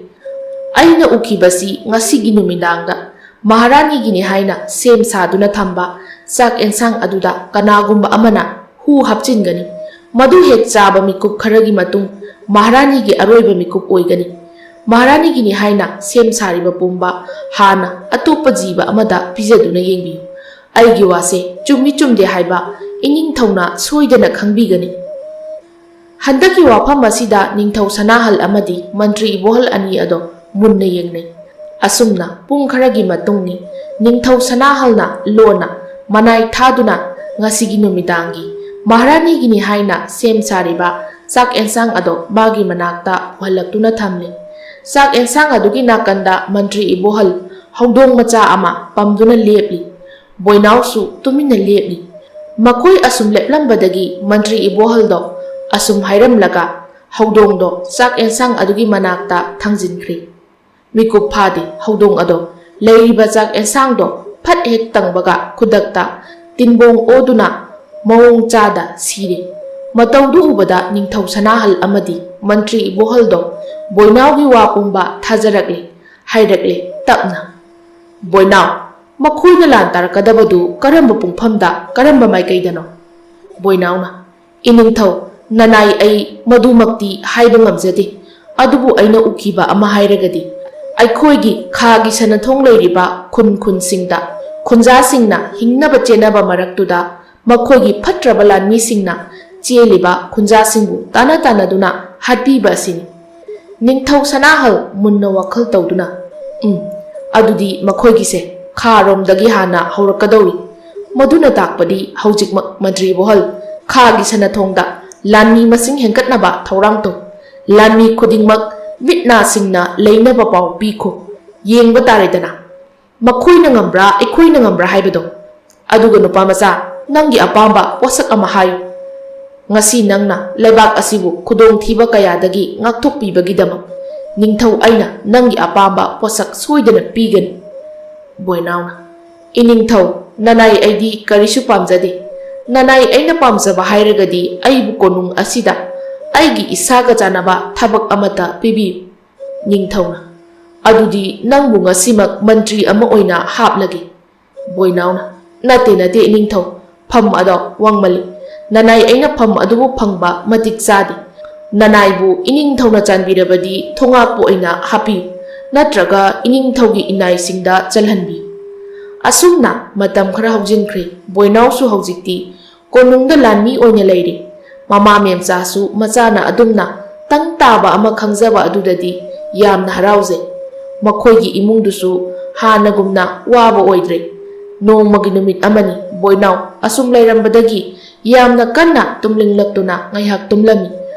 ꯑꯩꯅ ꯎꯈꯤꯕꯁꯤ ꯉꯁꯤꯒꯤ ꯅꯨꯃꯤꯗꯥꯡꯗ ꯃꯍꯥꯔꯥꯅꯤꯒꯤꯅꯤ ꯍꯥꯏꯅ ꯁꯦꯝ ꯁꯥꯗꯨꯅ ꯊꯝꯕ ꯆꯥꯛ ꯑꯦꯟꯁꯥꯡ ꯑꯗꯨꯗ ꯀꯅꯥꯒꯨꯝꯕ ꯑꯃꯅ ꯍꯨ ꯍꯥꯞꯆꯤꯟꯒꯅꯤ꯫ ꯃꯗꯨ ꯍꯦꯛ ꯆꯥꯕ ꯃꯤꯀꯨꯞ ꯈꯔꯒꯤ ꯃꯇꯨꯡ ꯃꯍꯥꯔꯥꯅꯤꯒꯤ ꯑꯔꯣꯏꯕ ꯃꯤꯀꯨꯞ ꯑꯣꯏꯒꯅꯤ꯫ ꯃꯍꯥꯔꯥꯅꯤꯒꯤꯅꯤ ꯍꯥꯏꯅ ꯁꯦꯝ ꯁꯥꯔꯤꯕ ꯄꯨꯝꯕ ꯍꯥꯟꯅ ꯑꯇꯣꯞꯄ ꯖꯤꯕ ꯑꯃꯗ ꯄꯤꯖꯗꯨꯅ ꯌꯦꯡꯕꯤꯌꯨ꯫ ꯑꯩꯒꯤ ꯋꯥꯁꯦ ꯆꯨꯝꯃꯤ ꯆꯨꯝꯗꯦ ꯍꯥꯏꯕ ꯏꯅꯤꯡꯊꯧꯅ ꯁꯣꯏꯗꯅ ꯈꯪꯕꯤꯒꯅꯤ꯫" ꯍꯟꯗꯛꯀꯤ ꯋꯥꯐꯝ ꯑꯁꯤꯗ ꯅꯤꯡꯊꯧ ꯁꯅꯥꯍꯜ ꯑꯃꯗꯤ ꯃꯟꯇ꯭ꯔꯤ ꯏꯕꯣꯍꯜ ꯑꯅꯤ ꯑꯗꯣ ꯃꯨꯟꯅ ꯌꯦꯡꯅꯩ꯫ ꯑꯁꯨꯝꯅ ꯄꯨꯡ ꯈꯔꯒꯤ ꯃꯇꯨꯡꯅꯤ꯫ ꯅꯤꯡꯊꯧ ꯁꯅꯥꯍꯜꯅ ꯂꯣꯟꯅ ꯃꯅꯥꯏ ꯊꯥꯗꯨꯅ ꯉꯁꯤꯒꯤ ꯅꯨꯃꯤꯗꯥꯡꯒꯤ ꯃꯍꯥꯔꯥꯅꯤꯒꯤꯅꯤ ꯍꯥꯏꯅ ꯁꯦꯝ ꯁꯥꯔꯤꯕ ꯆꯥꯛ ꯑꯦꯟꯁꯥꯡ ꯑꯗꯣ ꯃꯥꯒꯤ ꯃꯅꯥꯛꯇ ꯄꯨꯍꯜꯂꯛꯇꯨꯅ ꯊꯝꯂꯤ꯫ ꯆꯥꯛ ꯑꯦꯟꯁꯥꯡ ꯑꯗꯨꯒꯤ ꯅꯥꯀꯟꯗ ꯃꯟꯇ꯭ꯔꯤ ꯏꯕꯣꯍꯜ ꯍꯧꯗꯣꯡ ꯃꯆꯥ ꯑꯃ ꯄꯝꯗꯨꯅ ꯂꯦꯞꯂꯤ꯫ ꯕꯣꯏꯅꯥꯎꯁꯨ ꯇꯨꯃꯤꯟꯅ ꯂꯦꯞꯂꯤ꯫ ꯃꯈꯣꯏ ꯑꯁꯨꯝ ꯂꯦꯞꯂꯝꯕꯗꯒꯤ ꯃꯟꯇ꯭ꯔꯤ ꯏꯕꯣꯍꯜꯗꯣ ꯑꯁꯨꯝ ꯍꯥꯏꯔꯝꯂꯒ ꯍꯧꯗꯣꯡꯗꯣ ꯆꯥꯛ ꯑꯦꯟꯁꯥꯡ ꯑꯗꯨꯒꯤ ꯃꯅꯥꯛꯇ ꯊꯥꯡꯖꯤꯟꯈ꯭ꯔꯦ꯫ ꯃꯤꯀꯨꯞ ꯐꯥꯗꯦ ꯍꯧꯗꯣꯡ ꯑꯗꯣ ꯂꯩꯔꯤꯕ ꯆꯥꯛ ꯑꯦꯟꯁꯥꯡꯗꯣ ꯐꯠ ꯍꯦꯛ ꯇꯪꯕꯒ ꯈꯨꯗꯛꯇ ꯇꯤꯟꯕꯣꯡ ꯑꯣꯗꯨꯅ ꯃꯑꯣꯡ ꯆꯥꯗ ꯁꯤꯔꯦ꯫ ꯃꯇꯧꯗꯨ ꯎꯕꯗ ꯅꯤꯡꯊꯧ ꯁꯅꯥꯍꯜ ꯑꯃꯗꯤ ꯃꯟꯇ꯭ꯔꯤ ꯏꯕꯣꯍꯜꯗꯣ ꯕꯣꯏꯅꯥꯎꯒꯤ ꯋꯥ ꯄꯨꯝꯕ ꯊꯥꯖꯔꯛꯂꯦ꯫ ꯍꯥꯏꯔꯛꯂꯦ ꯇꯞꯅ, "ꯕꯣꯏꯅꯥꯎ, ꯃꯈꯣꯏꯅ ꯂꯥꯟ ꯇꯥꯔꯛꯀꯗꯕꯗꯨ ꯀꯔꯝꯕ ꯄꯨꯡꯐꯝꯗ, ꯀꯔꯝꯕ ꯃꯥꯏꯀꯩꯗꯅꯣ?" ꯕꯣꯏꯅꯥꯎꯅ, "ꯏꯅꯤꯡꯊꯧ, ꯅꯅꯥꯏ, ꯑꯩ ꯃꯗꯨꯃꯛꯇꯤ ꯍꯥꯏꯕ ꯉꯝꯖꯗꯦ꯫ ꯑꯗꯨꯕꯨ ꯑꯩꯅ ꯎꯈꯤꯕ ꯑꯃ ꯍꯥꯏꯔꯒꯗꯤ, ꯑꯩꯈꯣꯏꯒꯤ ꯈꯥꯒꯤ ꯁꯅꯊꯣꯡ ꯂꯩꯔꯤꯕ ꯈꯨꯟ ꯈꯨꯟꯁꯤꯡꯗ ꯈꯨꯟꯖꯥꯁꯤꯡꯅ ꯍꯤꯡꯅꯕ ꯆꯦꯟꯅꯕ ꯃꯔꯛꯇꯨꯗ ꯃꯈꯣꯏꯒꯤ ꯐꯠꯇ꯭ꯔꯕ ꯂꯥꯟꯃꯤꯁꯤꯡꯅ ꯆꯦꯜꯂꯤꯕ ꯈꯨꯟꯖꯥꯁꯤꯡꯕꯨ ꯇꯥꯟꯅ ꯇꯥꯟꯅꯗꯨꯅ ꯍꯥꯠꯄꯤꯕ ꯑꯁꯤꯅꯤ꯫" ꯅꯤꯡꯊꯧ ꯁꯅꯥꯍꯜ ꯃꯨꯟꯅ ꯋꯥꯈꯜ ꯇꯧꯗꯨꯅ, "ꯎꯝ, ꯑꯗꯨꯗꯤ ꯃꯈꯣꯏꯒꯤꯁꯦ ꯈꯥꯔꯣꯝꯗꯒꯤ ꯍꯥꯟꯅ ꯍꯧꯔꯛꯀꯗꯧꯔꯤ꯫ ꯃꯗꯨꯅ ꯇꯥꯛꯄꯗꯤ ꯍꯧꯖꯤꯛꯃꯛ ꯃꯟꯇ꯭ꯔꯤ ꯕꯣꯍꯜ ꯈꯥꯒꯤ ꯁꯅꯊꯣꯡꯗ ꯂꯥꯟꯃꯤ ꯃꯁꯤꯡ ꯍꯦꯟꯒꯠꯅꯕ ꯊꯧꯔꯥꯡ ꯇꯧ꯫ ꯂꯥꯟꯃꯤ ꯈꯨꯗꯤꯡꯃꯛ ꯃꯤꯠ ꯅꯥꯁꯤꯡꯅ ꯂꯩꯅꯕ ꯄꯥꯎ ꯄꯤꯈꯣ꯫ ꯌꯦꯡꯕ ꯇꯥꯔꯦꯗꯅ, ꯃꯈꯣꯏꯅ ꯉꯝꯕ꯭ꯔꯥ, ꯑꯩꯈꯣꯏꯅ ꯉꯝꯕ꯭ꯔꯥ ꯍꯥꯏꯕꯗꯣ꯫" ꯑꯗꯨꯒ ꯅꯨꯄꯥ ꯃꯆꯥ, ꯅꯪꯒꯤ ꯑꯄꯥꯝꯕ ꯄꯣꯠꯁꯛ ꯑꯃ ꯍꯥꯏꯌꯨ꯫ ꯉꯁꯤ ꯅꯪꯅ ꯂꯩꯕꯥꯛ ꯑꯁꯤꯕꯨ ꯈꯨꯗꯣꯡꯊꯤꯕ ꯀꯌꯥꯗꯒꯤ ꯉꯥꯛꯊꯣꯛꯄꯤꯕꯒꯤꯗꯃꯛ ꯅꯤꯡꯊꯧ ꯑꯩꯅ ꯅꯪꯒꯤ ꯑꯄꯥꯝꯕ ꯄꯣꯠꯁꯛ ꯁꯣꯏꯗꯅ ꯄꯤꯒꯅꯤ꯫ ꯕꯣꯏꯅꯥꯎꯅ, "ꯏꯅꯤꯡꯊꯧ, ꯅꯅꯥꯏ ꯑꯩꯗꯤ ꯀꯔꯤꯁꯨ ꯄꯥꯝꯖꯗꯦ꯫ ꯅꯅꯥꯏ ꯑꯩꯅ ꯄꯥꯝꯖꯕ ꯍꯥꯏꯔꯒꯗꯤ ꯑꯩꯕꯨ ꯀꯣꯅꯨꯡ ꯑꯁꯤꯗ ꯑꯩꯒꯤ ꯏꯁꯥꯒ ꯆꯥꯟꯅꯕ ꯊꯕꯛ ꯑꯃꯠꯇ ꯄꯤꯕꯤꯌꯨ꯫" ꯅꯤꯡꯊꯧꯅ, "ꯑꯗꯨꯗꯤ ꯅꯪꯕꯨ ꯉꯁꯤꯃꯛ ꯃꯟꯇ꯭ꯔꯤ ꯑꯃ ꯑꯣꯏꯅ ꯍꯥꯞꯂꯒꯦ꯫" ꯕꯣꯏꯅꯥꯎꯅ, "ꯅꯠꯇꯦ, ꯅꯠꯇꯦ, ꯏꯅꯤꯡꯊꯧ, ꯐꯝ ꯑꯗꯣ ꯋꯥꯡꯃꯜꯂꯤ꯫ ꯅꯅꯥꯏ ꯑꯩꯅ ꯐꯝ ꯑꯗꯨꯕꯨ ꯐꯪꯕ ꯃꯇꯤꯛ ꯆꯥꯗꯦ꯫ ꯅꯅꯥꯏꯕꯨ ꯏꯅꯤꯡꯊꯧꯅ ꯆꯥꯟꯕꯤꯔꯕꯗꯤ ꯊꯣꯉꯥꯛꯄ ꯑꯣꯏꯅ ꯍꯥꯞꯄꯤꯌꯨ, ꯅꯠꯇ꯭ꯔꯒ ꯏꯅꯤꯡꯊꯧꯒꯤ ꯏꯅꯥꯏꯁꯤꯡꯗ ꯆꯜꯍꯟꯕꯤꯌꯨ꯫" ꯑꯁꯨꯝꯅ ꯃꯇꯝ ꯈꯔ ꯍꯧꯖꯤꯟꯈ꯭ꯔꯦ꯫ ꯕꯣꯏꯅꯥꯎꯁꯨ ꯍꯧꯖꯤꯛꯇꯤ ꯀꯣꯅꯨꯡꯗ ꯂꯥꯟꯃꯤ ꯑꯣꯏꯅ ꯂꯩꯔꯤ꯫ ꯃꯃꯥ ꯃꯦꯝꯆꯥꯁꯨ ꯃꯆꯥꯅ ꯑꯗꯨꯝꯅ ꯇꯪ ꯇꯥꯕ ꯑꯃ ꯈꯪꯖꯕ ꯑꯗꯨꯗꯗꯤ ꯌꯥꯝꯅ ꯍꯔꯥꯎꯖꯩ꯫ ꯃꯈꯣꯏꯒꯤ ꯏꯃꯨꯡꯗꯨꯁꯨ ꯍꯥꯟꯅꯒꯨꯝꯅ ꯋꯥꯕ ꯑꯣꯏꯗ꯭ꯔꯦ꯫ ꯅꯣꯡꯃꯒꯤ ꯅꯨꯃꯤꯠ ꯑꯃꯅꯤ, ꯕꯣꯏꯅꯥꯎ ꯑꯁꯨꯝ ꯂꯩꯔꯝꯕꯗꯒꯤ ꯌꯥꯝꯅ ꯀꯟꯅ ꯇꯨꯝꯅꯤꯡꯂꯛꯇꯨꯅ ꯉꯥꯏꯍꯥꯛ ꯇꯨꯝꯂꯝꯃꯤ꯫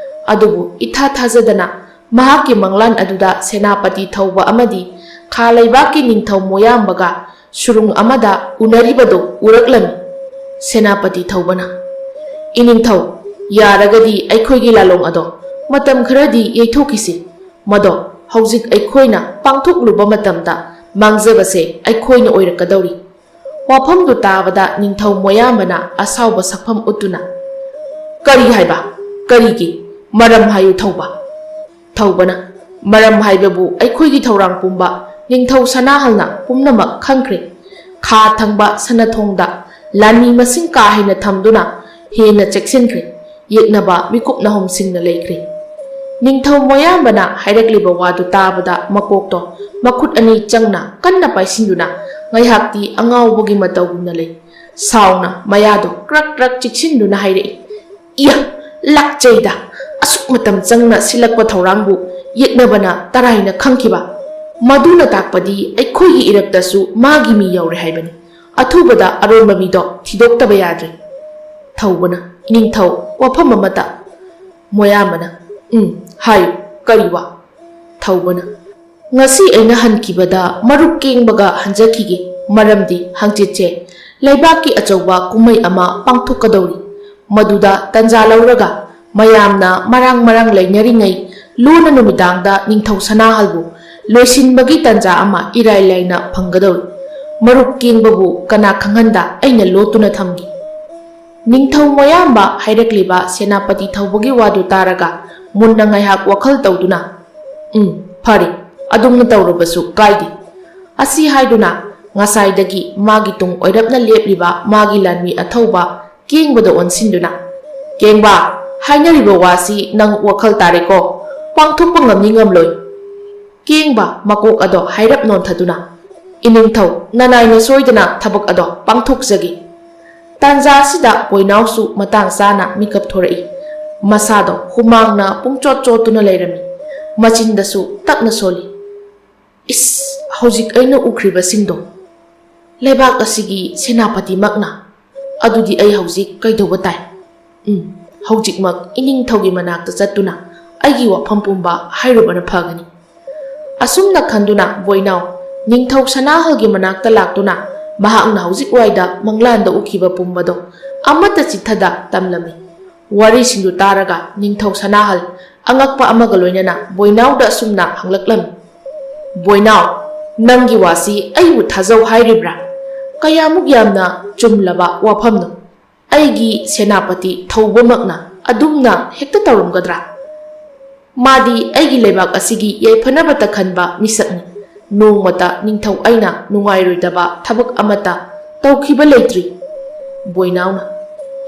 ꯑꯗꯨꯕꯨ ꯏꯊꯥ ꯊꯥꯖꯗꯅ ꯃꯍꯥꯛꯀꯤ ꯃꯪꯂꯥꯟ ꯑꯗꯨꯗ ꯁꯦꯅꯥꯄꯇꯤ ꯊꯧꯕ ꯑꯃꯗꯤ ꯈꯥ ꯂꯩꯕꯥꯛꯀꯤ ꯅꯤꯡꯊꯧ ꯃꯣꯌꯥꯝꯕꯒ ꯁꯨꯔꯨꯡ ꯑꯃꯗ ꯎꯅꯔꯤꯕꯗꯨ ꯎꯔꯛꯂꯝꯃꯤ꯫ ꯁꯦꯅꯥꯄꯇꯤ ꯊꯧꯕꯅ, "ꯏꯅꯤꯡꯊꯧ, ꯌꯥꯔꯒꯗꯤ ꯑꯩꯈꯣꯏꯒꯤ ꯂꯥꯂꯣꯡ ꯑꯗꯣ ꯃꯇꯝ ꯈꯔꯗꯤ ꯌꯩꯊꯣꯛꯈꯤꯁꯤ꯫ ꯃꯗꯣ ꯍꯧꯖꯤꯛ ꯑꯩꯈꯣꯏꯅ ꯄꯥꯡꯊꯣꯛꯂꯨꯕ ꯃꯇꯝꯗ ꯃꯥꯡꯖꯕꯁꯦ ꯑꯩꯈꯣꯏꯅ ꯑꯣꯏꯔꯛꯀꯗꯧꯔꯤ꯫" ꯋꯥꯐꯝꯗꯨ ꯇꯥꯕꯗ ꯅꯤꯡꯊꯧ ꯃꯣꯌꯥꯝꯕꯅ ꯑꯁꯥꯎꯕ ꯁꯛꯐꯝ ꯎꯠꯇꯨꯅ, "ꯀꯔꯤ ꯍꯥꯏꯕ? ꯀꯔꯤꯒꯤ? ꯃꯔꯝ ꯍꯥꯏꯌꯨ ꯊꯧꯕ꯫" ꯊꯧꯕꯅ, "ꯃꯔꯝ ꯍꯥꯏꯕꯕꯨ ꯑꯩꯈꯣꯏꯒꯤ ꯊꯧꯔꯥꯡ ꯄꯨꯝꯕ ꯅꯤꯡꯊꯧ ꯁꯅꯥꯍꯜꯅ ꯄꯨꯝꯅꯃꯛ ꯈꯪꯈ꯭ꯔꯦ꯫ ꯈꯥ ꯊꯪꯕ ꯁꯅꯊꯣꯡꯗ ꯂꯥꯟꯃꯤ ꯃꯁꯤꯡ ꯀꯥ ꯍꯦꯟꯅ ꯊꯝꯗꯨꯅ ꯍꯦꯟꯅ ꯆꯦꯛꯁꯤꯟꯈ꯭ꯔꯦ꯫ ꯌꯦꯛꯅꯕ ꯃꯤꯀꯨꯞ ꯅꯥꯍꯣꯝꯁꯤꯡꯅ ꯂꯩꯈ꯭ꯔꯦ꯫" ꯅꯤꯡꯊꯧ ꯃꯣꯌꯥꯝꯕꯅ ꯍꯥꯏꯔꯛꯂꯤꯕ ꯋꯥꯗꯨ ꯇꯥꯕꯗ ꯃꯀꯣꯛꯇꯣ ꯃꯈꯨꯠ ꯑꯅꯤ ꯆꯪꯅ ꯀꯟꯅ ꯄꯥꯏꯁꯤꯟꯗꯨꯅ ꯉꯥꯏꯍꯥꯛꯇꯤ ꯑꯉꯥꯎꯕꯒꯤ ꯃꯇꯧꯒꯨꯝꯅ ꯂꯩ꯫ ꯁꯥꯎꯅ ꯃꯌꯥꯗꯣ ꯀ꯭ꯔꯛ ꯀ꯭ꯔꯛ ꯆꯤꯛꯁꯤꯟꯗꯨꯅ ꯍꯥꯏꯔꯛꯏ, "ꯏꯌꯥ, ꯂꯥꯛꯆꯩꯗ, ꯑꯁꯨꯛ ꯃꯇꯝ ꯆꯪꯅ ꯁꯤꯜꯂꯛꯄ ꯊꯧꯔꯥꯡꯕꯨ ꯌꯦꯛꯅꯕꯅ ꯇꯔꯥꯏꯅ ꯈꯪꯈꯤꯕ? ꯃꯗꯨꯅ ꯇꯥꯛꯄꯗꯤ ꯑꯩꯈꯣꯏꯒꯤ ꯏꯔꯛꯇꯁꯨ ꯃꯥꯒꯤ ꯃꯤ ꯌꯥꯎꯔꯦ ꯍꯥꯏꯕꯅꯤ꯫ ꯑꯊꯨꯕꯗ ꯑꯔꯣꯟꯕ ꯃꯤꯗꯣ ꯊꯤꯗꯣꯛꯇꯕ ꯌꯥꯗ꯭ꯔꯦ꯫" ꯊꯧꯕꯅ, "ꯏꯅꯤꯡꯊꯧ, ꯋꯥꯐꯝ ꯑꯃꯇ꯫" ꯃꯣꯌꯥꯝꯕꯅ, "ꯎꯝ, ꯍꯥꯏꯌꯨ, ꯀꯔꯤ ꯋꯥ?" ꯊꯧꯕꯅ, "ꯉꯁꯤ ꯑꯩꯅ ꯍꯟꯈꯤꯕꯗ ꯃꯔꯨꯞ ꯀꯦꯡꯕꯒ ꯍꯟꯖꯈꯤꯒꯦ, ꯃꯔꯝꯗꯤ ꯍꯪꯆꯤꯠꯁꯦ ꯂꯩꯕꯥꯛꯀꯤ ꯑꯆꯧꯕ ꯀꯨꯝꯍꯩ ꯑꯃ ꯄꯥꯡꯊꯣꯛꯀꯗꯧꯔꯤ꯫ ꯃꯗꯨꯗ ꯇꯟꯖꯥ ꯂꯧꯔꯒ ꯃꯌꯥꯝꯅ ꯃꯔꯥꯡ ꯃꯔꯥꯡ ꯂꯩꯅꯔꯤꯉꯩ ꯂꯨꯅ ꯅꯨꯃꯤꯗꯥꯡꯗ ꯅꯤꯡꯊꯧ ꯁꯅꯥꯍꯜꯕꯨ ꯂꯣꯏꯁꯤꯟꯕꯒꯤ ꯇꯟꯖꯥ ꯑꯃ ꯏꯔꯥꯏ ꯂꯥꯏꯅ ꯐꯪꯒꯗꯧꯔꯤ꯫ ꯃꯔꯨꯞ ꯀꯦꯡꯕꯕꯨ ꯀꯅꯥ ꯈꯪꯍꯟꯗ ꯑꯩꯅ ꯂꯣꯠꯇꯨꯅ ꯊꯝꯒꯦ꯫ ꯅꯤꯡꯊꯧ ꯃꯌꯥꯝꯕ ꯍꯥꯏꯔꯛꯂꯤꯕ ꯁꯦꯅꯥꯄꯇꯤ ꯊꯧꯕꯒꯤ ꯋꯥꯗꯨ ꯇꯥꯔꯒ ꯃꯨꯟꯅ ꯉꯥꯏꯍꯥꯛ ꯋꯥꯈꯜ ꯇꯧꯗꯨꯅ, "ꯎꯝ, ꯐꯔꯦ, ꯑꯗꯨꯝꯅ ꯇꯧꯔꯕꯁꯨ ꯀꯥꯏꯗꯦ"꯫ ꯑꯁꯤ ꯍꯥꯏꯗꯨꯅ ꯉꯁꯥꯏꯗꯒꯤ ꯃꯥꯒꯤ ꯇꯨꯡ ꯑꯣꯏꯔꯞꯅ ꯂꯦꯞꯂꯤꯕ ꯃꯥꯒꯤ ꯂꯥꯟꯃꯤ ꯑꯊꯧꯕ ꯀꯦꯡꯕꯗ ꯑꯣꯟꯁꯤꯟꯗꯨꯅ, "ꯀꯦꯡꯕ, ꯍꯥꯏꯅꯔꯤꯕ ꯋꯥꯁꯤ ꯅꯪ ꯋꯥꯈꯜ ꯇꯥꯔꯦꯀꯣ? ꯄꯥꯡꯊꯣꯛꯄ ꯉꯝꯅꯤ ꯉꯝꯂꯣꯏ?" ꯀꯦꯡꯕ ꯃꯀꯣꯛ ꯑꯗꯣ ꯍꯥꯏꯔꯞ ꯅꯣꯟꯊꯗꯨꯅ, "ꯏꯅꯤꯡꯊꯧ, ꯅꯅꯥꯏꯅ ꯁꯣꯏꯗꯅ ꯊꯕꯛ ꯑꯗꯣ ꯄꯥꯡꯊꯣꯛꯆꯒꯦ"꯫ ꯇꯥꯟꯖꯥ ꯑꯁꯤꯗ ꯕꯣꯏꯅꯥꯎꯁꯨ ꯃꯇꯥꯡ ꯆꯥꯅ ꯃꯤꯀꯞ ꯊꯣꯔꯛꯏ꯫ ꯃꯁꯥꯗꯣ ꯍꯨꯃꯥꯡꯅ ꯄꯨꯡꯆꯣꯠ ꯆꯣꯠꯇꯨꯅ ꯂꯩꯔꯝꯃꯤ꯫ ꯃꯆꯤꯟꯗꯁꯨ ꯇꯞꯅ ꯁꯣꯜꯂꯤ꯫ "ꯏꯁ, ꯍꯧꯖꯤꯛ ꯑꯩꯅ ꯎꯈ꯭ꯔꯤꯕꯁꯤꯡꯗꯣ ꯂꯩꯕꯥꯛ ꯑꯁꯤꯒꯤ ꯁꯦꯅꯥꯄꯇꯤꯃꯛꯅ꯫ ꯑꯗꯨꯗꯤ ꯑꯩ ꯍꯧꯖꯤꯛ ꯀꯩꯗꯧꯕ ꯇꯥꯏ? ꯎꯝ, ꯍꯧꯖꯤꯛꯃꯛ ꯏꯅꯤꯡꯊꯧꯒꯤ ꯃꯅꯥꯛꯇ ꯆꯠꯇꯨꯅ ꯑꯩꯒꯤ ꯋꯥꯐꯝ ꯄꯨꯝꯕ ꯍꯥꯏꯔꯨꯕꯅ ꯐꯒꯅꯤ"꯫ ꯑꯁꯨꯝꯅ ꯈꯟꯗꯨꯅ ꯕꯣꯏꯅꯥꯎ ꯅꯤꯡꯊꯧ ꯁꯅꯥꯍꯜꯒꯤ ꯃꯅꯥꯛꯇ ꯂꯥꯛꯇꯨꯅ ꯃꯍꯥꯛꯅ ꯍꯧꯖꯤꯛ ꯋꯥꯏꯗ ꯃꯪꯂꯥꯟꯗ ꯎꯈꯤꯕ ꯄꯨꯝꯕꯗꯣ ꯑꯃꯠꯇ ꯆꯤꯠꯊꯗ ꯇꯝꯂꯝꯃꯤ꯫ ꯋꯥꯔꯤꯁꯤꯡꯗꯨ ꯇꯥꯔꯒ ꯅꯤꯡꯊꯧ ꯁꯅꯥꯍꯜ ꯑꯉꯛꯄ ꯑꯃꯒ ꯂꯣꯏꯅꯅ ꯕꯣꯏꯅꯥꯎꯗ ꯑꯁꯨꯝꯅ ꯍꯪꯂꯛꯂꯝꯃꯤ, "ꯕꯣꯏꯅꯥꯎ, ꯅꯪꯒꯤ ꯋꯥꯁꯤ ꯑꯩꯕꯨ ꯊꯥꯖꯧ ꯍꯥꯏꯔꯤꯕ꯭ꯔꯥ? ꯀꯌꯥꯃꯨꯛ ꯌꯥꯝꯅ ꯆꯨꯝꯂꯕ ꯋꯥꯐꯝꯅꯣ? ꯑꯩꯒꯤ ꯁꯦꯅꯥꯄꯇꯤ ꯊꯧꯕꯃꯛꯅ ꯑꯗꯨꯝꯅ ꯍꯦꯛꯇ ꯇꯧꯔꯝꯒꯗ꯭ꯔꯥ? ꯃꯥꯗꯤ ꯑꯩꯒꯤ ꯂꯩꯕꯥꯛ ꯑꯁꯤꯒꯤ ꯌꯥꯏꯐꯅꯕꯇ ꯈꯟꯕ ꯃꯤꯁꯛꯅꯤ꯫ ꯅꯣꯡꯃꯇ ꯅꯤꯡꯊꯧ ꯑꯩꯅ ꯅꯨꯡꯉꯥꯏꯔꯣꯏꯗꯕ ꯊꯕꯛ ꯑꯃꯠꯇ ꯇꯧꯈꯤꯕ ꯂꯩꯇ꯭ꯔꯤ"꯫ ꯕꯣꯏꯅꯥꯎꯅ,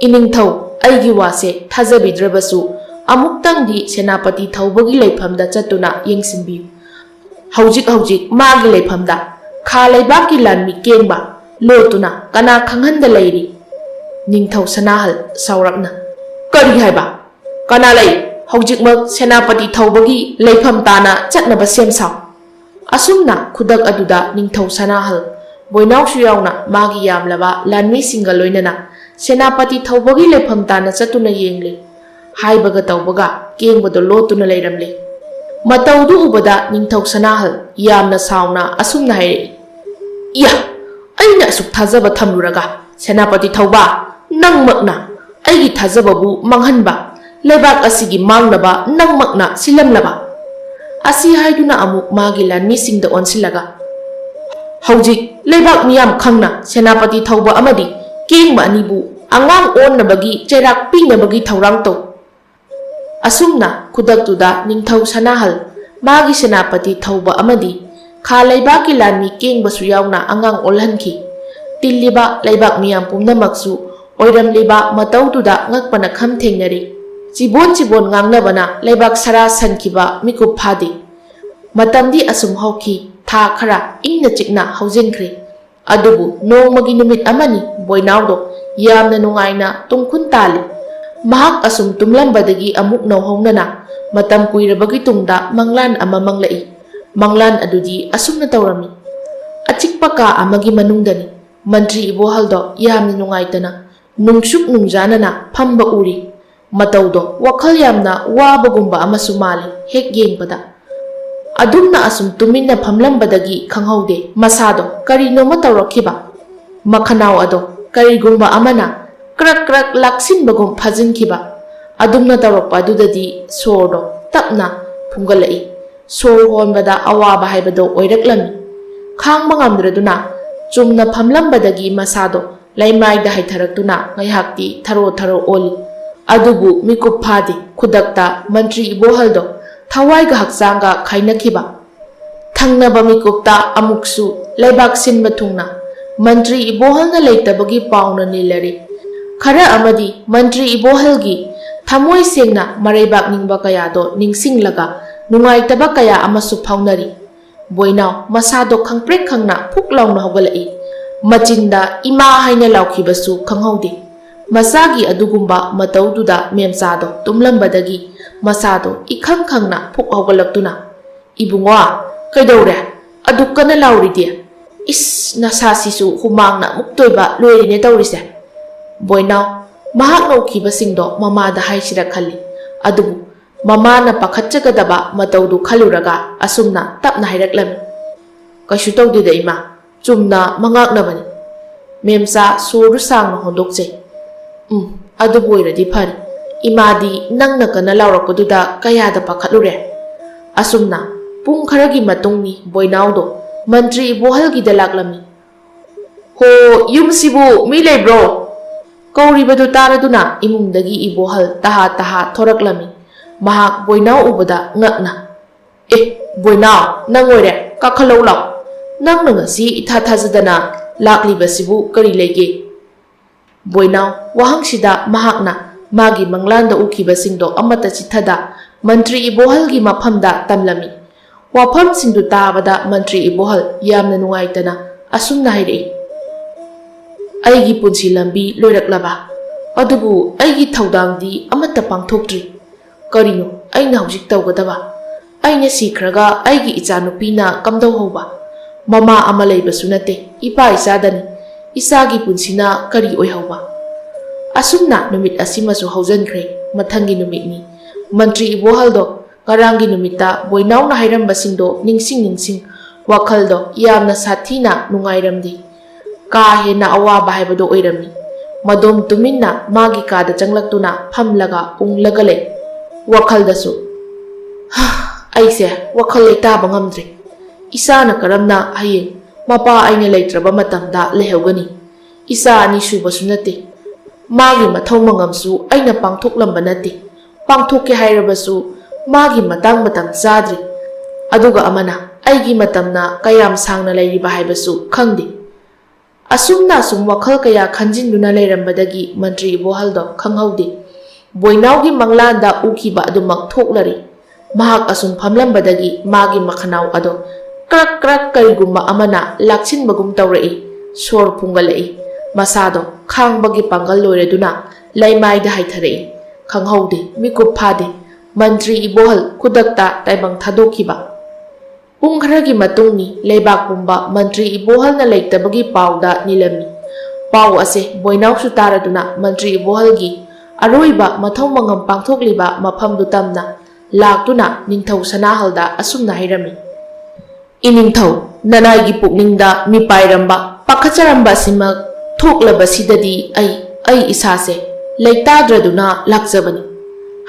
"ꯏꯅꯤꯡꯊꯧ, ꯑꯩꯒꯤ ꯋꯥꯁꯦ ꯊꯥꯖꯕꯤꯗ꯭ꯔꯕꯁꯨ ꯑꯃꯨꯛꯇꯪꯗꯤ ꯁꯦꯅꯥꯄꯇꯤ ꯊꯧꯕꯒꯤ ꯂꯩꯐꯝꯗ ꯆꯠꯇꯨꯅ ꯌꯦꯡꯁꯤꯟꯕꯤꯌꯨ꯫ ꯍꯧꯖꯤꯛ ꯍꯧꯖꯤꯛ ꯃꯥꯒꯤ ꯂꯩꯐꯝꯗ ꯈꯥ ꯂꯩꯕꯥꯛꯀꯤ ꯂꯥꯟꯃꯤ ꯀꯦꯡꯕ ꯂꯣꯠꯇꯨꯅ ꯀꯅꯥ ꯈꯪꯍꯟꯗ ꯂꯩꯔꯤ"꯫ ꯅꯤꯡꯊꯧ ꯁꯅꯥꯍꯜ ꯁꯥꯎꯔꯞꯅ, "ꯀꯔꯤ ꯍꯥꯏꯕ? ꯀꯅꯥ ꯂꯩ? ꯍꯧꯖꯤꯛꯃꯛ ꯁꯦꯅꯥꯄꯇꯤ ꯊꯧꯕꯒꯤ ꯂꯩꯐꯝ ꯇꯥꯅ ꯆꯠꯅꯕ ꯁꯦꯝ ꯁꯥꯎ"꯫ ꯑꯁꯨꯝꯅ ꯈꯨꯗꯛ ꯑꯗꯨꯗ ꯅꯤꯡꯊꯧ ꯁꯅꯥꯍꯜ, ꯕꯣꯏꯅꯥꯎꯁꯨ ꯌꯥꯎꯅ ꯃꯥꯒꯤ ꯌꯥꯝꯂꯕ ꯂꯥꯟꯃꯤꯁꯤꯡꯒ ꯂꯣꯏꯅꯅ ꯁꯦꯅꯥꯄꯇꯤ ꯊꯧꯕꯒꯤ ꯂꯩꯐꯝ ꯇꯥꯅ ꯆꯠꯇꯨꯅ ꯌꯦꯡꯂꯤ꯫ ꯍꯥꯏꯕꯒ ꯇꯧꯕꯒ ꯀꯦꯡꯕꯗꯣ ꯂꯣꯠꯇꯨꯅ ꯂꯩꯔꯝꯂꯦ꯫ ꯃꯇꯧꯗꯨ ꯎꯕꯗ ꯅꯤꯡꯊꯧ ꯁꯅꯥꯍꯜ ꯌꯥꯝꯅ ꯁꯥꯎꯅ ꯑꯁꯨꯝꯅ ꯍꯥꯏꯔꯛꯏ, "ꯏꯌꯥ! ꯑꯩꯅ ꯑꯁꯨꯛ ꯊꯥꯖꯕ ꯊꯝꯂꯨꯔꯒ, ꯁꯦꯅꯥꯄꯇꯤ ꯊꯧꯕ, ꯅꯪꯃꯛꯅ ꯑꯩꯒꯤ ꯊꯥꯖꯕꯕꯨ ꯃꯥꯡꯍꯟꯕ, ꯂꯩꯕꯥꯛ ꯑꯁꯤꯒꯤ ꯃꯥꯡꯅꯕ ꯅꯪꯃꯛꯅ ꯁꯤꯜꯂꯝꯂꯕ?" ꯑꯁꯤ ꯍꯥꯏꯗꯨꯅ ꯑꯃꯨꯛ ꯃꯥꯒꯤ ꯂꯥꯟꯃꯤꯁꯤꯡꯗ ꯑꯣꯟꯁꯤꯜꯂꯒ, "ꯍꯧꯖꯤꯛ ꯂꯩꯕꯥꯛ ꯃꯤꯌꯥꯝ ꯈꯪꯅ ꯁꯦꯅꯥꯄꯇꯤ ꯊꯧꯕ ꯑꯃꯗꯤ ꯀꯦꯡꯕ ꯑꯅꯤꯕꯨ ꯑꯉꯥꯡ ꯑꯣꯟꯅꯕꯒꯤ ꯆꯩꯔꯥꯛ ꯄꯤꯅꯕꯒꯤ ꯊꯧꯔꯥꯡ ꯇꯧ꯫" ꯑꯁꯨꯝꯅ ꯈꯨꯗꯛꯇꯨꯗ ꯅꯤꯡꯊꯧ ꯁꯅꯥꯍꯜ, ꯃꯥꯒꯤ ꯁꯦꯅꯥꯄꯇꯤ ꯊꯧꯕ ꯑꯃꯗꯤ ꯈꯥ ꯂꯩꯕꯥꯛꯀꯤ ꯂꯥꯟꯃꯤ ꯀꯦꯡꯕꯁꯨ ꯌꯥꯎꯅ ꯑꯉꯥꯡ ꯑꯣꯜꯍꯟꯈꯤ꯫ ꯇꯤꯜꯂꯤꯕ ꯂꯩꯕꯥꯛ ꯃꯤꯌꯥꯝ ꯄꯨꯝꯅꯃꯛꯁꯨ ꯑꯣꯏꯔꯝꯂꯤꯕ ꯃꯇꯧꯗꯨꯗ ꯉꯛꯄꯅ ꯈꯝ ꯊꯦꯡꯅꯔꯤ꯫ ꯆꯤꯕꯣꯟ ꯆꯤꯕꯣꯟ ꯉꯥꯡꯅꯕꯅ ꯂꯩꯕꯥꯛ ꯁꯔꯥ ꯁꯟꯈꯤꯕ ꯃꯤꯀꯨꯞ ꯐꯥꯗꯦ꯫ ꯃꯇꯝꯗꯤ ꯑꯁꯨꯝ ꯍꯧꯈꯤ, ꯊꯥ ꯈꯔ ꯏꯪꯅ ꯆꯤꯛꯅ ꯍꯧꯖꯤꯟꯈ꯭ꯔꯦ꯫ ꯑꯗꯨꯕꯨ ꯅꯣꯡꯃꯒꯤ ꯅꯨꯃꯤꯠ ꯑꯃꯅꯤ ꯕꯣꯏꯅꯥꯎꯗꯣ ꯌꯥꯝꯅ ꯅꯨꯡꯉꯥꯏꯅ ꯇꯨꯡꯈꯨꯟ ꯇꯥꯜꯂꯤ꯫ ꯃꯍꯥꯛ ꯑꯁꯨꯝ ꯇꯨꯝꯂꯝꯕꯗꯒꯤ ꯑꯃꯨꯛ ꯅꯧꯍꯧꯅꯅ ꯃꯇꯝ ꯀꯨꯏꯔꯕꯒꯤ ꯇꯨꯡꯗ ꯃꯪꯂꯥꯟ ꯑꯃ ꯃꯪꯂꯛꯏ꯫ ꯃꯪꯂꯥꯟ ꯑꯗꯨꯗꯤ ꯑꯁꯨꯝꯅ ꯇꯧꯔꯝꯃꯤ꯫ ꯑꯆꯤꯛꯄ ꯀꯥ ꯑꯃꯒꯤ ꯃꯅꯨꯡꯗꯅꯤ꯫ ꯃꯟꯇ꯭ꯔꯤ ꯏꯕꯣꯍꯜꯗꯣ ꯌꯥꯝꯅ ꯅꯨꯡꯉꯥꯏꯇꯅ ꯅꯨꯡꯁꯨꯛ ꯅꯨꯡꯖꯥꯅꯅ ꯐꯝꯕ ꯎꯔꯤ꯫ ꯃꯇꯧꯗꯣ ꯋꯥꯈꯜ ꯌꯥꯝꯅ ꯋꯥꯕꯒꯨꯝꯕ ꯑꯃꯁꯨ ꯃꯥꯜꯂꯤ ꯍꯦꯛ ꯌꯦꯡꯕꯗ꯫ ꯑꯗꯨꯝꯅ ꯑꯁꯨꯝ ꯇꯨꯃꯤꯟꯅ ꯐꯝꯂꯝꯕꯗꯒꯤ ꯈꯪꯍꯧꯗꯦ ꯃꯁꯥꯗꯣ ꯀꯔꯤꯅꯣꯃ ꯇꯧꯔꯛꯈꯤꯕ꯫ ꯃꯈꯅꯥꯎ ꯑꯗꯣ ꯀꯔꯤꯒꯨꯝꯕ ꯑꯃꯅ ꯀ꯭ꯔꯛ ꯀ꯭ꯔꯛ ꯂꯥꯛꯁꯤꯟꯕꯒꯨꯝ ꯐꯥꯖꯤꯟꯈꯤꯕ꯫ ꯑꯗꯨꯝꯅ ꯇꯧꯔꯛꯄ ꯑꯗꯨꯗꯗꯤ ꯁꯣꯔꯗꯣ ꯇꯞꯅ ꯐꯨꯝꯒꯠꯂꯛꯏ꯫ ꯁꯣꯔ ꯍꯣꯟꯕꯗ ꯑꯋꯥꯕ ꯍꯥꯏꯕꯗꯣ ꯑꯣꯏꯔꯛꯂꯝꯃꯤ꯫ ꯈꯥꯡꯕ ꯉꯝꯗ꯭ꯔꯗꯨꯅ ꯆꯨꯝꯅ ꯐꯝꯂꯝꯕꯗꯒꯤ ꯃꯁꯥꯗꯣ ꯂꯩꯃꯥꯏꯗ ꯍꯩꯊꯔꯛꯇꯨꯅ ꯉꯥꯏꯍꯥꯛꯇꯤ ꯊꯔꯣ ꯊꯔꯣ ꯑꯣꯜꯂꯤ꯫ ꯑꯗꯨꯕꯨ ꯃꯤꯀꯨꯞ ꯐꯥꯗꯦ, ꯈꯨꯗꯛꯇ ꯃꯟꯇ꯭ꯔꯤ ꯏꯕꯣꯍꯜꯗꯣ ꯊꯋꯥꯏꯒ ꯍꯛꯆꯥꯡꯒ ꯈꯥꯏꯅꯈꯤꯕ꯫ ꯊꯪꯅꯕ ꯃꯤꯀꯨꯞꯇ ꯑꯃꯨꯛꯁꯨ ꯂꯩꯕꯥꯛ ꯁꯤꯟꯕ ꯊꯨꯡꯅ ꯃꯟꯇ꯭ꯔꯤ ꯏꯕꯣꯍꯜꯅ ꯂꯩꯇꯕꯒꯤ ꯄꯥꯎꯅ ꯅꯤꯜꯂꯔꯤ꯫ ꯈꯔ ꯑꯃꯗꯤ ꯃꯟꯇ꯭ꯔꯤ ꯏꯕꯣꯍꯜꯒꯤ ꯊꯃꯣꯏ ꯁꯦꯡꯅ ꯃꯔꯩꯕꯥꯛ ꯅꯤꯡꯕ ꯀꯌꯥꯗꯣ ꯅꯤꯡꯁꯤꯡꯂꯒ ꯅꯨꯡꯉꯥꯏꯇꯕ ꯀꯌꯥ ꯑꯃꯁꯨ ꯐꯥꯎꯅꯔꯤ꯫ ꯕꯣꯏꯅꯥꯎ ꯃꯁꯥꯗꯣ ꯈꯪꯄ꯭ꯔꯦꯛ ꯈꯪꯅ ꯐꯨꯛ ꯂꯥꯎꯅ ꯍꯧꯒꯠꯂꯛꯏ꯫ ꯃꯆꯤꯟꯗ "ꯏꯃꯥ" ꯍꯥꯏꯅ ꯂꯥꯎꯈꯤꯕꯁꯨ ꯈꯪꯍꯧꯗꯦ꯫ ꯃꯆꯥꯒꯤ ꯑꯗꯨꯒꯨꯝꯕ ꯃꯇꯧꯗꯨꯗ ꯃꯦꯝꯆꯥꯗꯣ ꯇꯨꯝꯂꯝꯕꯗꯒꯤ ꯃꯁꯥꯗꯣ ꯏꯈꯪ ꯈꯪꯅ ꯐꯨꯛ ꯍꯧꯒꯠꯂꯛꯇꯨꯅ, "ꯏꯕꯨꯡꯉꯣ, ꯀꯩꯗꯧꯔꯦ? ꯑꯗꯨꯛ ꯀꯟꯅ ꯂꯥꯎꯔꯤꯗꯤ? ꯏꯁ, ꯅꯁꯥꯁꯤꯁꯨ ꯍꯨꯃꯥꯡꯅ ꯑꯃꯨꯛ ꯇꯣꯏꯕ ꯂꯣꯏꯔꯦꯅꯦ ꯇꯧꯔꯤꯁꯦ꯫" ꯕꯣꯏꯅꯥꯎ ꯃꯍꯥꯛꯅ ꯎꯈꯤꯕꯁꯤꯡꯗꯣ ꯃꯃꯥꯗ ꯍꯥꯏꯁꯤꯔ ꯈꯜꯂꯤ꯫ ꯑꯗꯨꯕꯨ ꯃꯃꯥꯅ ꯄꯥꯈꯠꯆꯒꯗꯕ ꯃꯇꯧꯗꯨ ꯈꯜꯂꯨꯔꯒ ꯑꯁꯨꯝꯅ ꯇꯞꯅ ꯍꯥꯏꯔꯛꯂꯝꯃꯤ, "ꯀꯩꯁꯨ ꯇꯧꯗꯦꯗ ꯏꯃꯥ, ꯆꯨꯝꯅ ꯃꯉꯥꯛꯅꯕꯅꯤ꯫ ꯃꯦꯝꯆꯥ ꯁꯣꯔꯗꯨ ꯁꯥꯡꯅ ꯍꯣꯟꯗꯣꯛꯆꯩ꯫ "ꯎꯝ, ꯑꯗꯨꯕꯨ ꯑꯣꯏꯔꯗꯤ ꯐꯔꯦ꯫ ꯏꯃꯥꯗꯤ ꯅꯪꯅ ꯀꯟꯅ ꯂꯥꯎꯔꯛꯄꯗꯨꯗ ꯀꯌꯥꯗ ꯄꯥꯈꯠꯂꯨꯔꯦ꯫" ꯑꯁꯨꯝꯅ ꯄꯨꯡ ꯈꯔꯒꯤ ꯃꯇꯨꯡꯅꯤ ꯕꯣꯏꯅꯥꯎꯗꯣ ꯃꯟꯇ꯭ꯔꯤ ꯏꯕꯣꯍꯜꯒꯤꯗ ꯂꯥꯛꯂꯝꯃꯤ꯫ "ꯍꯣ, ꯌꯨꯝꯁꯤꯕꯨ ꯃꯤ ꯂꯩꯕ꯭ꯔꯣ?" ꯀꯧꯔꯤꯕꯗꯨ ꯇꯥꯔꯗꯨꯅ ꯏꯃꯨꯡꯗꯒꯤ ꯏꯕꯣꯍꯜ ꯇꯍꯥ ꯇꯍꯥ ꯊꯣꯔꯛꯂꯝꯃꯤ꯫ ꯃꯍꯥꯛ ꯕꯣꯏꯅꯥꯎ ꯎꯕꯗ ꯉꯛꯅ, "ꯑꯦ, ꯕꯣꯏꯅꯥꯎ, ꯅꯪ ꯑꯣꯏꯔꯦ, ꯀꯥꯈꯠꯂꯧ ꯂꯥꯎ꯫ ꯅꯪꯅ ꯉꯁꯤ ꯏꯊꯥ ꯊꯥꯖꯗꯅ ꯂꯥꯛꯂꯤꯕꯁꯤꯕꯨ ꯀꯔꯤ ꯂꯩꯒꯦ?" ꯕꯣꯏꯅꯥꯎ ꯋꯥꯍꯪꯁꯤꯗ ꯃꯍꯥꯛꯅ ꯃꯥꯒꯤ ꯃꯪꯂꯥꯟꯗ ꯎꯈꯤꯕꯁꯤꯡꯗꯣ ꯑꯃꯠꯇ ꯆꯤꯠꯊꯗ ꯃꯟꯇ꯭ꯔꯤ ꯏꯕꯣꯍꯜꯒꯤ ꯃꯐꯝꯗ ꯇꯝꯂꯝꯃꯤ꯫ ꯋꯥꯐꯝꯁꯤꯡꯗꯨ ꯇꯥꯕꯗ ꯃꯟꯇ꯭ꯔꯤ ꯏꯕꯣꯍꯜ ꯌꯥꯝꯅ ꯅꯨꯡꯉꯥꯏꯇꯅ ꯑꯁꯨꯝꯅ ꯍꯥꯏꯔꯛꯏ, "ꯑꯩꯒꯤ ꯄꯨꯟꯁꯤ ꯂꯝꯕꯤ ꯂꯣꯏꯔꯛꯂꯕ, ꯑꯗꯨꯕꯨ ꯑꯩꯒꯤ ꯊꯧꯗꯥꯡꯗꯤ ꯑꯃꯠꯇ ꯄꯥꯡꯊꯣꯛꯇ꯭ꯔꯤ꯫ ꯀꯔꯤꯅꯣ ꯑꯩꯅ ꯍꯧꯖꯤꯛ ꯇꯧꯒꯗꯕ? ꯑꯩꯅ ꯁꯤꯈ꯭ꯔꯒ ꯑꯩꯒꯤ ꯏꯆꯥꯅꯨꯄꯤꯅ ꯀꯝꯗꯧꯍꯧꯕ? ꯃꯃꯥ ꯑꯃ ꯂꯩꯕꯁꯨ ꯅꯠꯇꯦ, ꯏꯄꯥ ꯏꯆꯥꯗꯅꯤ꯫ ꯏꯆꯥꯒꯤ ꯄꯨꯟꯁꯤꯅ ꯀꯔꯤ ꯑꯣꯏꯍꯧꯕ?" ꯑꯁꯨꯝꯅ ꯅꯨꯃꯤꯠ ꯑꯁꯤꯃꯁꯨ ꯍꯧꯖꯤꯟꯈ꯭ꯔꯦ꯫ ꯃꯊꯪꯒꯤ ꯅꯨꯃꯤꯠꯅꯤ꯫ ꯃꯟꯇ꯭ꯔꯤ ꯏꯕꯣꯍꯜꯗꯣ ꯉꯔꯥꯡꯒꯤ ꯅꯨꯃꯤꯠꯇ ꯕꯣꯏꯅꯥꯎꯅ ꯍꯥꯏꯔꯝꯕꯁꯤꯡꯗꯣ ꯅꯤꯡꯁꯤꯡ ꯅꯤꯡꯁꯤꯡ ꯋꯥꯈꯜꯗꯣ ꯌꯥꯝꯅ ꯁꯥꯊꯤꯅ ꯅꯨꯡꯉꯥꯏꯔꯝꯗꯦ꯫ ꯀꯥ ꯍꯦꯟꯅ ꯑꯋꯥꯕ ꯍꯥꯏꯕꯗꯣ ꯑꯣꯏꯔꯝꯃꯤ꯫ ꯃꯗꯣꯝ ꯇꯨꯃꯤꯟꯅ ꯃꯥꯒꯤ ꯀꯥꯗ ꯆꯪꯂꯛꯇꯨꯅ ꯐꯝꯂꯒ ꯎꯪꯂꯒ ꯂꯩ꯫ ꯋꯥꯈꯜꯗꯁꯨ, "ꯍꯥ, ꯑꯩꯁꯦ ꯋꯥꯈꯜ ꯂꯩꯇꯥꯕ ꯉꯝꯗ꯭ꯔꯦ꯫ ꯏꯆꯥꯅ ꯀꯔꯝꯅ ꯍꯌꯦꯡ ꯃꯄꯥ ꯑꯩꯅ ꯂꯩꯇ꯭ꯔꯕ ꯃꯇꯝꯗ ꯂꯩꯍꯧꯒꯅꯤ? ꯏꯆꯥ ꯑꯅꯤ ꯁꯨꯕꯁꯨ ꯅꯠꯇꯦ꯫ ꯃꯥꯒꯤ ꯃꯊꯧ ꯃꯉꯝꯁꯨ ꯑꯩꯅ ꯄꯥꯡꯊꯣꯛꯂꯝꯕ ꯅꯠꯇꯦ꯫ ꯄꯥꯡꯊꯣꯛꯀꯦ ꯍꯥꯏꯔꯕꯁꯨ ꯃꯥꯒꯤ ꯃꯇꯥꯡ ꯃꯇꯝ ꯆꯥꯗ꯭ꯔꯤ꯫ ꯑꯗꯨꯒ ꯑꯃꯅ ꯑꯩꯒꯤ ꯃꯇꯝꯅ ꯀꯌꯥꯝ ꯁꯥꯡꯅ ꯂꯩꯔꯤꯕ ꯍꯥꯏꯕꯁꯨ ꯈꯪꯗꯦ꯫" ꯑꯁꯨꯝꯅ ꯑꯁꯨꯝ ꯋꯥꯈꯜ ꯀꯌꯥ ꯈꯟꯖꯤꯟꯗꯨꯅ ꯂꯩꯔꯝꯕꯗꯒꯤ ꯃꯟꯇ꯭ꯔꯤ ꯏꯕꯣꯍꯜꯗꯣ ꯈꯪꯍꯧꯗꯦ꯫ ꯕꯣꯏꯅꯥꯎꯒꯤ ꯃꯪꯂꯥꯟꯗ ꯎꯈꯤꯕ ꯑꯗꯨꯃꯛ ꯊꯣꯛꯂꯔꯦ꯫ ꯃꯍꯥꯛ ꯑꯁꯨꯝ ꯐꯝꯂꯝꯕꯗꯒꯤ ꯃꯥꯒꯤ ꯃꯈꯅꯥꯎ ꯑꯗꯣ ꯀ꯭ꯔꯛ ꯀ꯭ꯔꯛ ꯀꯔꯤꯒꯨꯝꯕ ꯑꯃꯅ ꯂꯥꯛꯁꯤꯟꯕꯒꯨꯝ ꯇꯧꯔꯛꯏ꯫ ꯁꯣꯔ ꯐꯨꯡꯒꯠꯂꯛꯏ꯫ ꯃꯁꯥꯗꯣ ꯈꯥꯡꯕꯒꯤ ꯄꯥꯡꯒꯜ ꯂꯣꯏꯔꯗꯨꯅ ꯂꯩꯃꯥꯏꯗ ꯍꯥꯏꯊꯔꯛꯏ꯫ ꯈꯪꯍꯧꯗꯦ, ꯃꯤꯀꯨꯞ ꯐꯥꯗꯦ꯫ ꯃꯟꯇ꯭ꯔꯤ ꯏꯕꯣꯍꯜ ꯈꯨꯗꯛꯇ ꯇꯥꯏꯕꯪ ꯊꯥꯗꯣꯛꯈꯤꯕ꯫ ꯄꯨꯡ ꯈꯔꯒꯤ ꯃꯇꯨꯡꯅꯤ꯫ ꯂꯩꯕꯥꯛ ꯄꯨꯝꯕ ꯃꯟꯇ꯭ꯔꯤ ꯏꯕꯣꯍꯜꯅ ꯂꯩꯇꯕꯒꯤ ꯄꯥꯎꯗ ꯅꯤꯜꯂꯝꯃꯤ꯫ ꯄꯥꯎ ꯑꯁꯦ ꯕꯣꯏꯅꯥꯎꯁꯨ ꯇꯥꯔꯗꯨꯅ ꯃꯟꯇ꯭ꯔꯤ ꯏꯕꯣꯍꯜꯒꯤ ꯑꯔꯣꯏꯕ ꯃꯊꯧ ꯃꯉꯝ ꯄꯥꯡꯊꯣꯛꯂꯤꯕ ꯃꯐꯝꯗꯨ ꯇꯝꯅ ꯂꯥꯛꯇꯨꯅ ꯅꯤꯡꯊꯧ ꯁꯅꯥꯍꯜꯗ ꯑꯁꯨꯝꯅ ꯍꯥꯏꯔꯝꯃꯤ, "ꯏꯅꯤꯡꯊꯧ, ꯅꯅꯥꯏꯒꯤ ꯄꯨꯛꯅꯤꯡꯗ ꯃꯤꯄꯥꯏꯔꯝꯕ, ꯄꯥꯈꯠꯆꯔꯝꯕ ꯑꯁꯤꯃꯛ ꯊꯣꯛꯂꯕꯁꯤꯗꯗꯤ ꯑꯩ, ꯑꯩ ꯏꯁꯥꯁꯦ ꯂꯩꯇꯥꯗ꯭ꯔꯗꯨꯅ ꯂꯥꯛꯆꯕꯅꯤ꯫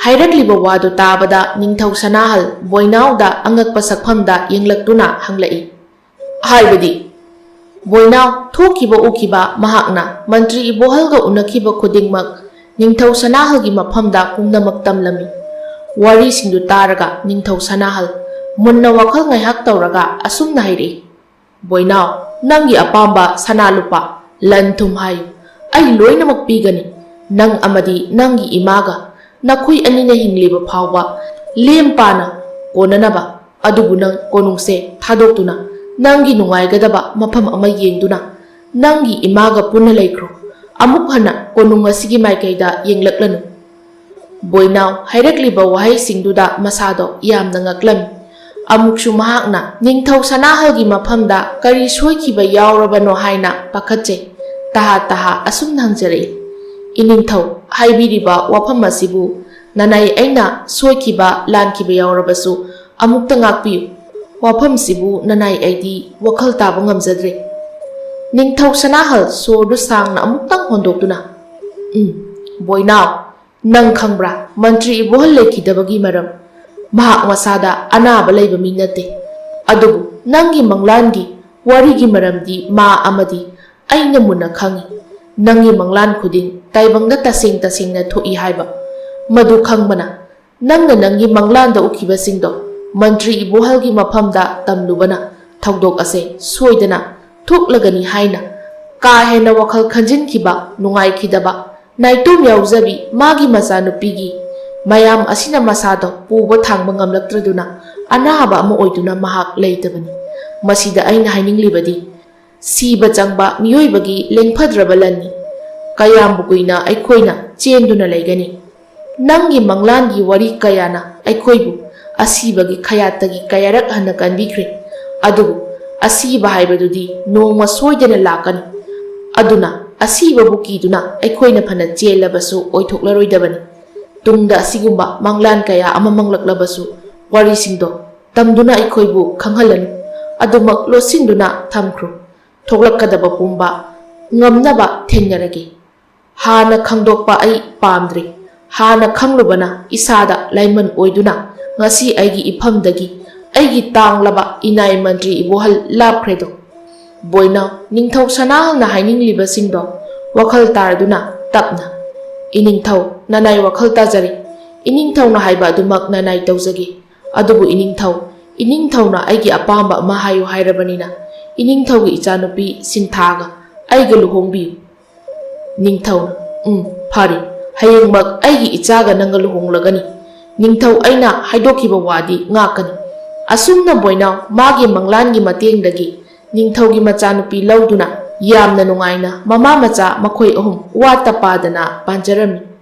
ꯍꯥꯏꯔꯛꯂꯤꯕ ꯋꯥꯗꯨ ꯇꯥꯕꯗ ꯅꯤꯡꯊꯧ ꯁꯅꯥꯍꯜ ꯕꯣꯏꯅꯥꯎꯗ ꯑꯉꯛꯄ ꯁꯛꯐꯝꯗ ꯌꯦꯡꯂꯛꯇꯨꯅ ꯍꯪꯂꯛꯏ꯫ ꯍꯥꯏꯕꯗꯤ? ꯕꯣꯏꯅꯥꯎ ꯊꯣꯛꯈꯤꯕ ꯎꯈꯤꯕ ꯃꯍꯥꯛꯅ ꯃꯟꯇ꯭ꯔꯤ ꯏꯕꯣꯍꯜꯒ ꯎꯅꯈꯤꯕ ꯈꯨꯗꯤꯡꯃꯛ ꯅꯤꯡꯊꯧ ꯁꯅꯥꯍꯜꯒꯤ ꯃꯐꯝꯗ ꯄꯨꯝꯅꯃꯛ ꯇꯝꯂꯝꯃꯤ꯫ ꯋꯥꯔꯤꯁꯤꯡꯗꯨ ꯇꯥꯔꯒ ꯅꯤꯡꯊꯧ ꯁꯅꯥꯍꯜ ꯃꯨꯟꯅ ꯋꯥꯈꯜ ꯉꯥꯏꯍꯥꯛ ꯇꯧꯔꯒ ꯑꯁꯨꯝꯅ ꯍꯥꯏꯔꯛꯏ, ꯕꯣꯏꯅꯥꯎ, ꯅꯪꯒꯤ ꯑꯄꯥꯝꯕ ꯁꯅꯥ ꯂꯨꯄꯥ, ꯂꯟ ꯊꯨꯝ ꯍꯥꯏꯌꯨ, ꯑꯩ ꯂꯣꯏꯅꯃꯛ ꯄꯤꯒꯅꯤ꯫ ꯅꯪ ꯑꯃꯗꯤ ꯅꯪꯒꯤ ꯏꯃꯥꯒ ꯅꯈꯣꯏ ꯑꯅꯤꯅ ꯍꯤꯡꯂꯤꯕ ꯐꯥꯎꯕ ꯂꯦꯝ ꯄꯥꯅ ꯀꯣꯟꯅꯅꯕ꯫ ꯑꯗꯨꯕꯨ ꯅꯪ ꯀꯣꯅꯨꯡꯁꯦ ꯊꯥꯗꯣꯛꯇꯨꯅ ꯅꯪꯒꯤ ꯅꯨꯡꯉꯥꯏꯒꯗꯕ ꯃꯐꯝ ꯑꯃ ꯌꯦꯡꯗꯨꯅ ꯅꯪꯒꯤ ꯏꯃꯥꯒ ꯄꯨꯟꯅ ꯂꯩꯈ꯭ꯔꯣ꯫ ꯑꯃꯨꯛ ꯍꯟꯅ ꯀꯣꯅꯨꯡ ꯑꯁꯤꯒꯤ ꯃꯥꯏꯀꯩꯗ ꯌꯦꯡꯂꯛꯂꯅꯨ꯫ ꯕꯣꯏꯅꯥꯎ ꯍꯥꯏꯔꯛꯂꯤꯕ ꯋꯥꯍꯩꯁꯤꯡꯗꯨꯗ ꯃꯁꯥꯗꯣ ꯌꯥꯝꯅ ꯉꯛꯂꯝꯃꯤ꯫ ꯑꯃꯨꯛꯁꯨ ꯃꯍꯥꯛꯅ ꯅꯤꯡꯊꯧ ꯁꯅꯥꯍꯜꯒꯤ ꯃꯐꯝꯗ ꯀꯔꯤ ꯁꯣꯏꯈꯤꯕ ꯌꯥꯎꯔꯕꯅꯣ ꯍꯥꯏꯅ ꯄꯥꯈꯠꯆꯩ꯫ ꯇꯍꯥ ꯇꯍꯥ ꯑꯁꯨꯝꯅ ꯍꯪꯖꯔꯛꯏ, "ꯏꯅꯤꯡꯊꯧ, ꯍꯥꯏꯕꯤꯔꯤꯕ ꯋꯥꯐꯝ ꯑꯁꯤꯕꯨ ꯅꯅꯥꯏ ꯑꯩꯅ ꯁꯣꯏꯈꯤꯕ ꯂꯥꯟꯈꯤꯕ ꯌꯥꯎꯔꯕꯁꯨ ꯑꯃꯨꯛꯇ ꯉꯥꯛꯄꯤꯌꯨ꯫ ꯋꯥꯐꯝꯁꯤꯕꯨ ꯅꯅꯥꯏ ꯑꯩꯗꯤ ꯋꯥꯈꯜ ꯇꯥꯕ ꯉꯝꯖꯗ꯭ꯔꯦ꯫" ꯅꯤꯡꯊꯧ ꯁꯅꯥꯍꯜ ꯁꯣꯔꯗꯨ ꯁꯥꯡꯅ ꯑꯃꯨꯛꯇꯪ ꯍꯣꯟꯗꯣꯛꯇꯨꯅ, "ꯎꯝ, ꯕꯣꯏꯅꯥꯎ, ꯅꯪ ꯈꯪꯕ꯭ꯔꯥ, ꯃꯟꯇ꯭ꯔꯤ ꯏꯕꯣꯍꯜ ꯂꯩꯈꯤꯗꯕꯒꯤ ꯃꯔꯝ? ꯃꯍꯥꯛ ꯃꯁꯥꯗ ꯑꯅꯥꯕ ꯂꯩꯕ ꯃꯤ ꯅꯠꯇꯦ꯫ ꯑꯗꯨꯕꯨ ꯅꯪꯒꯤ ꯃꯪꯂꯥꯟꯒꯤ ꯋꯥꯔꯤꯒꯤ ꯃꯔꯝꯗꯤ ꯃꯥ ꯑꯃꯗꯤ ꯑꯩꯅ ꯃꯨꯟꯅ ꯈꯪꯏ꯫ ꯅꯪꯒꯤ ꯃꯪꯂꯥꯟ ꯈꯨꯗꯤꯡ ꯇꯥꯏꯕꯪꯗ ꯇꯁꯦꯡ ꯇꯁꯦꯡꯅ ꯊꯣꯛꯏ ꯍꯥꯏꯕ꯫ ꯃꯗꯨ ꯈꯪꯕꯅ ꯅꯪꯅ ꯅꯪꯒꯤ ꯃꯪꯂꯥꯟꯗ ꯎꯈꯤꯕꯁꯤꯡꯗꯣ ꯃꯟꯇ꯭ꯔꯤ ꯏꯕꯣꯍꯜꯒꯤ ꯃꯐꯝꯗ ꯇꯝꯂꯨꯕꯅ ꯊꯧꯗꯣꯛ ꯑꯁꯦ ꯁꯣꯏꯗꯅ ꯊꯣꯛꯂꯒꯅꯤ ꯍꯥꯏꯅ ꯀꯥ ꯍꯦꯟꯅ ꯋꯥꯈꯜ ꯈꯟꯖꯤꯟꯈꯤꯕ, ꯅꯨꯡꯉꯥꯏꯈꯤꯗꯕ, ꯅꯥꯏꯇꯣꯝ ꯌꯥꯎꯖꯕꯤ ꯃꯥꯒꯤ ꯃꯆꯥꯅꯨꯄꯤꯒꯤ ꯃꯌꯥꯝ ꯑꯁꯤꯅ ꯃꯁꯥꯗꯣ ꯄꯨꯕ ꯊꯥꯡꯕ ꯉꯝꯂꯛꯇ꯭ꯔꯗꯨꯅ ꯑꯅꯥꯕ ꯑꯃ ꯑꯣꯏꯗꯨꯅ ꯃꯍꯥꯛ ꯂꯩꯇꯕꯅꯤ꯫ ꯃꯁꯤꯗ ꯑꯩꯅ ꯍꯥꯏꯅꯤꯡꯂꯤꯕꯗꯤ, ꯁꯤꯕ ꯆꯪꯕ ꯃꯤꯑꯣꯏꯕꯒꯤ ꯂꯦꯡꯐꯗ꯭ꯔꯕ ꯂꯟꯅꯤ꯫ ꯀꯌꯥꯝꯕꯨ ꯀꯨꯏꯅ ꯑꯩꯈꯣꯏꯅ ꯆꯦꯟꯗꯨꯅ ꯂꯩꯒꯅꯤ? ꯅꯪꯒꯤ ꯃꯪꯂꯥꯟꯒꯤ ꯋꯥꯔꯤ ꯀꯌꯥꯅ ꯑꯩꯈꯣꯏꯕꯨ ꯑꯁꯤꯕꯒꯤ ꯈꯌꯥꯠꯇꯒꯤ ꯀꯌꯥꯔꯛ ꯍꯟꯅ ꯀꯟꯕꯤꯈ꯭ꯔꯦ꯫ ꯑꯗꯨꯕꯨ ꯑꯁꯤꯕ ꯍꯥꯏꯕꯗꯨꯗꯤ ꯅꯣꯡꯃ ꯁꯣꯏꯗꯅ ꯂꯥꯛꯀꯅꯤ꯫ ꯑꯗꯨꯅ ꯑꯁꯤꯕꯕꯨ ꯀꯤꯗꯨꯅ ꯑꯩꯈꯣꯏꯅ ꯐꯅ ꯆꯦꯜꯂꯕꯁꯨ ꯑꯣꯏꯊꯣꯛꯂꯔꯣꯏꯗꯕꯅꯤ꯫ ꯇꯨꯡꯗ ꯑꯁꯤꯒꯨꯝꯕ ꯃꯪꯂꯥꯟ ꯀꯌꯥ ꯑꯃ ꯃꯪꯂꯛꯂꯕꯁꯨ ꯋꯥꯔꯤꯁꯤꯡꯗꯣ ꯇꯝꯗꯨꯅ ꯑꯩꯈꯣꯏꯕꯨ ꯈꯪꯍꯜꯂꯅꯨ꯫ ꯑꯗꯨꯃꯛ ꯂꯣꯠꯁꯤꯟꯗꯨꯅ ꯊꯝꯈ꯭ꯔꯣ꯫ ꯊꯣꯛꯂꯛꯀꯗꯕ ꯄꯨꯝꯕ ꯉꯝꯅꯕ ꯊꯦꯡꯅꯔꯒꯦ꯫ ꯍꯥꯟꯅ ꯈꯪꯗꯣꯛꯄ ꯑꯩ ꯄꯥꯝꯗ꯭ꯔꯤ꯫ ꯍꯥꯟꯅ ꯈꯪꯂꯨꯕꯅ ꯏꯁꯥꯗ ꯂꯥꯏꯃꯟ ꯑꯣꯏꯗꯨꯅ ꯉꯁꯤ ꯑꯩꯒꯤ ꯏꯐꯝꯗꯒꯤ ꯑꯩꯒꯤ ꯇꯥꯡꯂꯕ ꯏꯅꯥꯏ ꯃꯟꯇ꯭ꯔꯤ ꯏꯕꯣꯍꯜ ꯂꯥꯞꯈ꯭ꯔꯦꯗꯣ꯫ ꯕꯣꯏꯅꯥꯎ, ꯅꯤꯡꯊꯧ ꯁꯅꯥꯍꯜꯅ ꯍꯥꯏꯅꯤꯡꯂꯤꯕꯁꯤꯡꯗꯣ ꯋꯥꯈꯜ ꯇꯥꯔꯗꯨꯅ ꯇꯞꯅ, "ꯏꯅꯤꯡꯊꯧ, ꯅꯅꯥꯏ ꯋꯥꯈꯜ ꯇꯥꯖꯔꯦ꯫ ꯏꯅꯤꯡꯊꯧꯅ ꯍꯥꯏꯕ ꯑꯗꯨꯃꯛ ꯅꯅꯥꯏ ꯇꯧꯖꯒꯦ꯫ ꯑꯗꯨꯕꯨ ꯏꯅꯤꯡꯊꯧ, ꯏꯅꯤꯡꯊꯧꯅ ꯑꯩꯒꯤ ꯑꯄꯥꯝꯕ ꯑꯃ ꯍꯥꯏꯌꯨ ꯍꯥꯏꯔꯕꯅꯤꯅ ꯏꯅꯤꯡꯊꯧꯒꯤ ꯏꯆꯥꯅꯨꯄꯤ ꯁꯤꯟꯊꯥꯒ ꯑꯩꯒ ꯂꯨꯍꯣꯡꯕꯤꯌꯨ꯫" ꯅꯤꯡꯊꯧꯅ, "ꯎꯝ, ꯐꯔꯦ, ꯍꯌꯦꯡꯃꯛ ꯑꯩꯒꯤ ꯏꯆꯥꯒ ꯅꯪꯒ ꯂꯨꯍꯣꯡꯂꯒꯅꯤ꯫ ꯅꯤꯡꯊꯧ, ꯑꯩꯅ ꯍꯥꯏꯗꯣꯛꯈꯤꯕ ꯋꯥꯗꯤ ꯉꯥꯛꯀꯅꯤ꯫" ꯑꯁꯨꯝꯅ ꯕꯣꯏꯅꯥꯎ ꯃꯥꯒꯤ ꯃꯪꯂꯥꯟꯒꯤ ꯃꯇꯦꯡꯗꯒꯤ ꯅꯤꯡꯊꯧꯒꯤ ꯃꯆꯥꯅꯨꯄꯤ ꯂꯧꯗꯨꯅ ꯌꯥꯝꯅ ꯅꯨꯡꯉꯥꯏꯅ ꯃꯃꯥ ꯃꯆꯥ ꯃꯈꯣꯏ ꯑꯍꯨꯝ ꯋꯥꯠꯇ ꯄꯥꯗꯅ ꯄꯥꯟꯖꯔꯝꯃꯤ꯫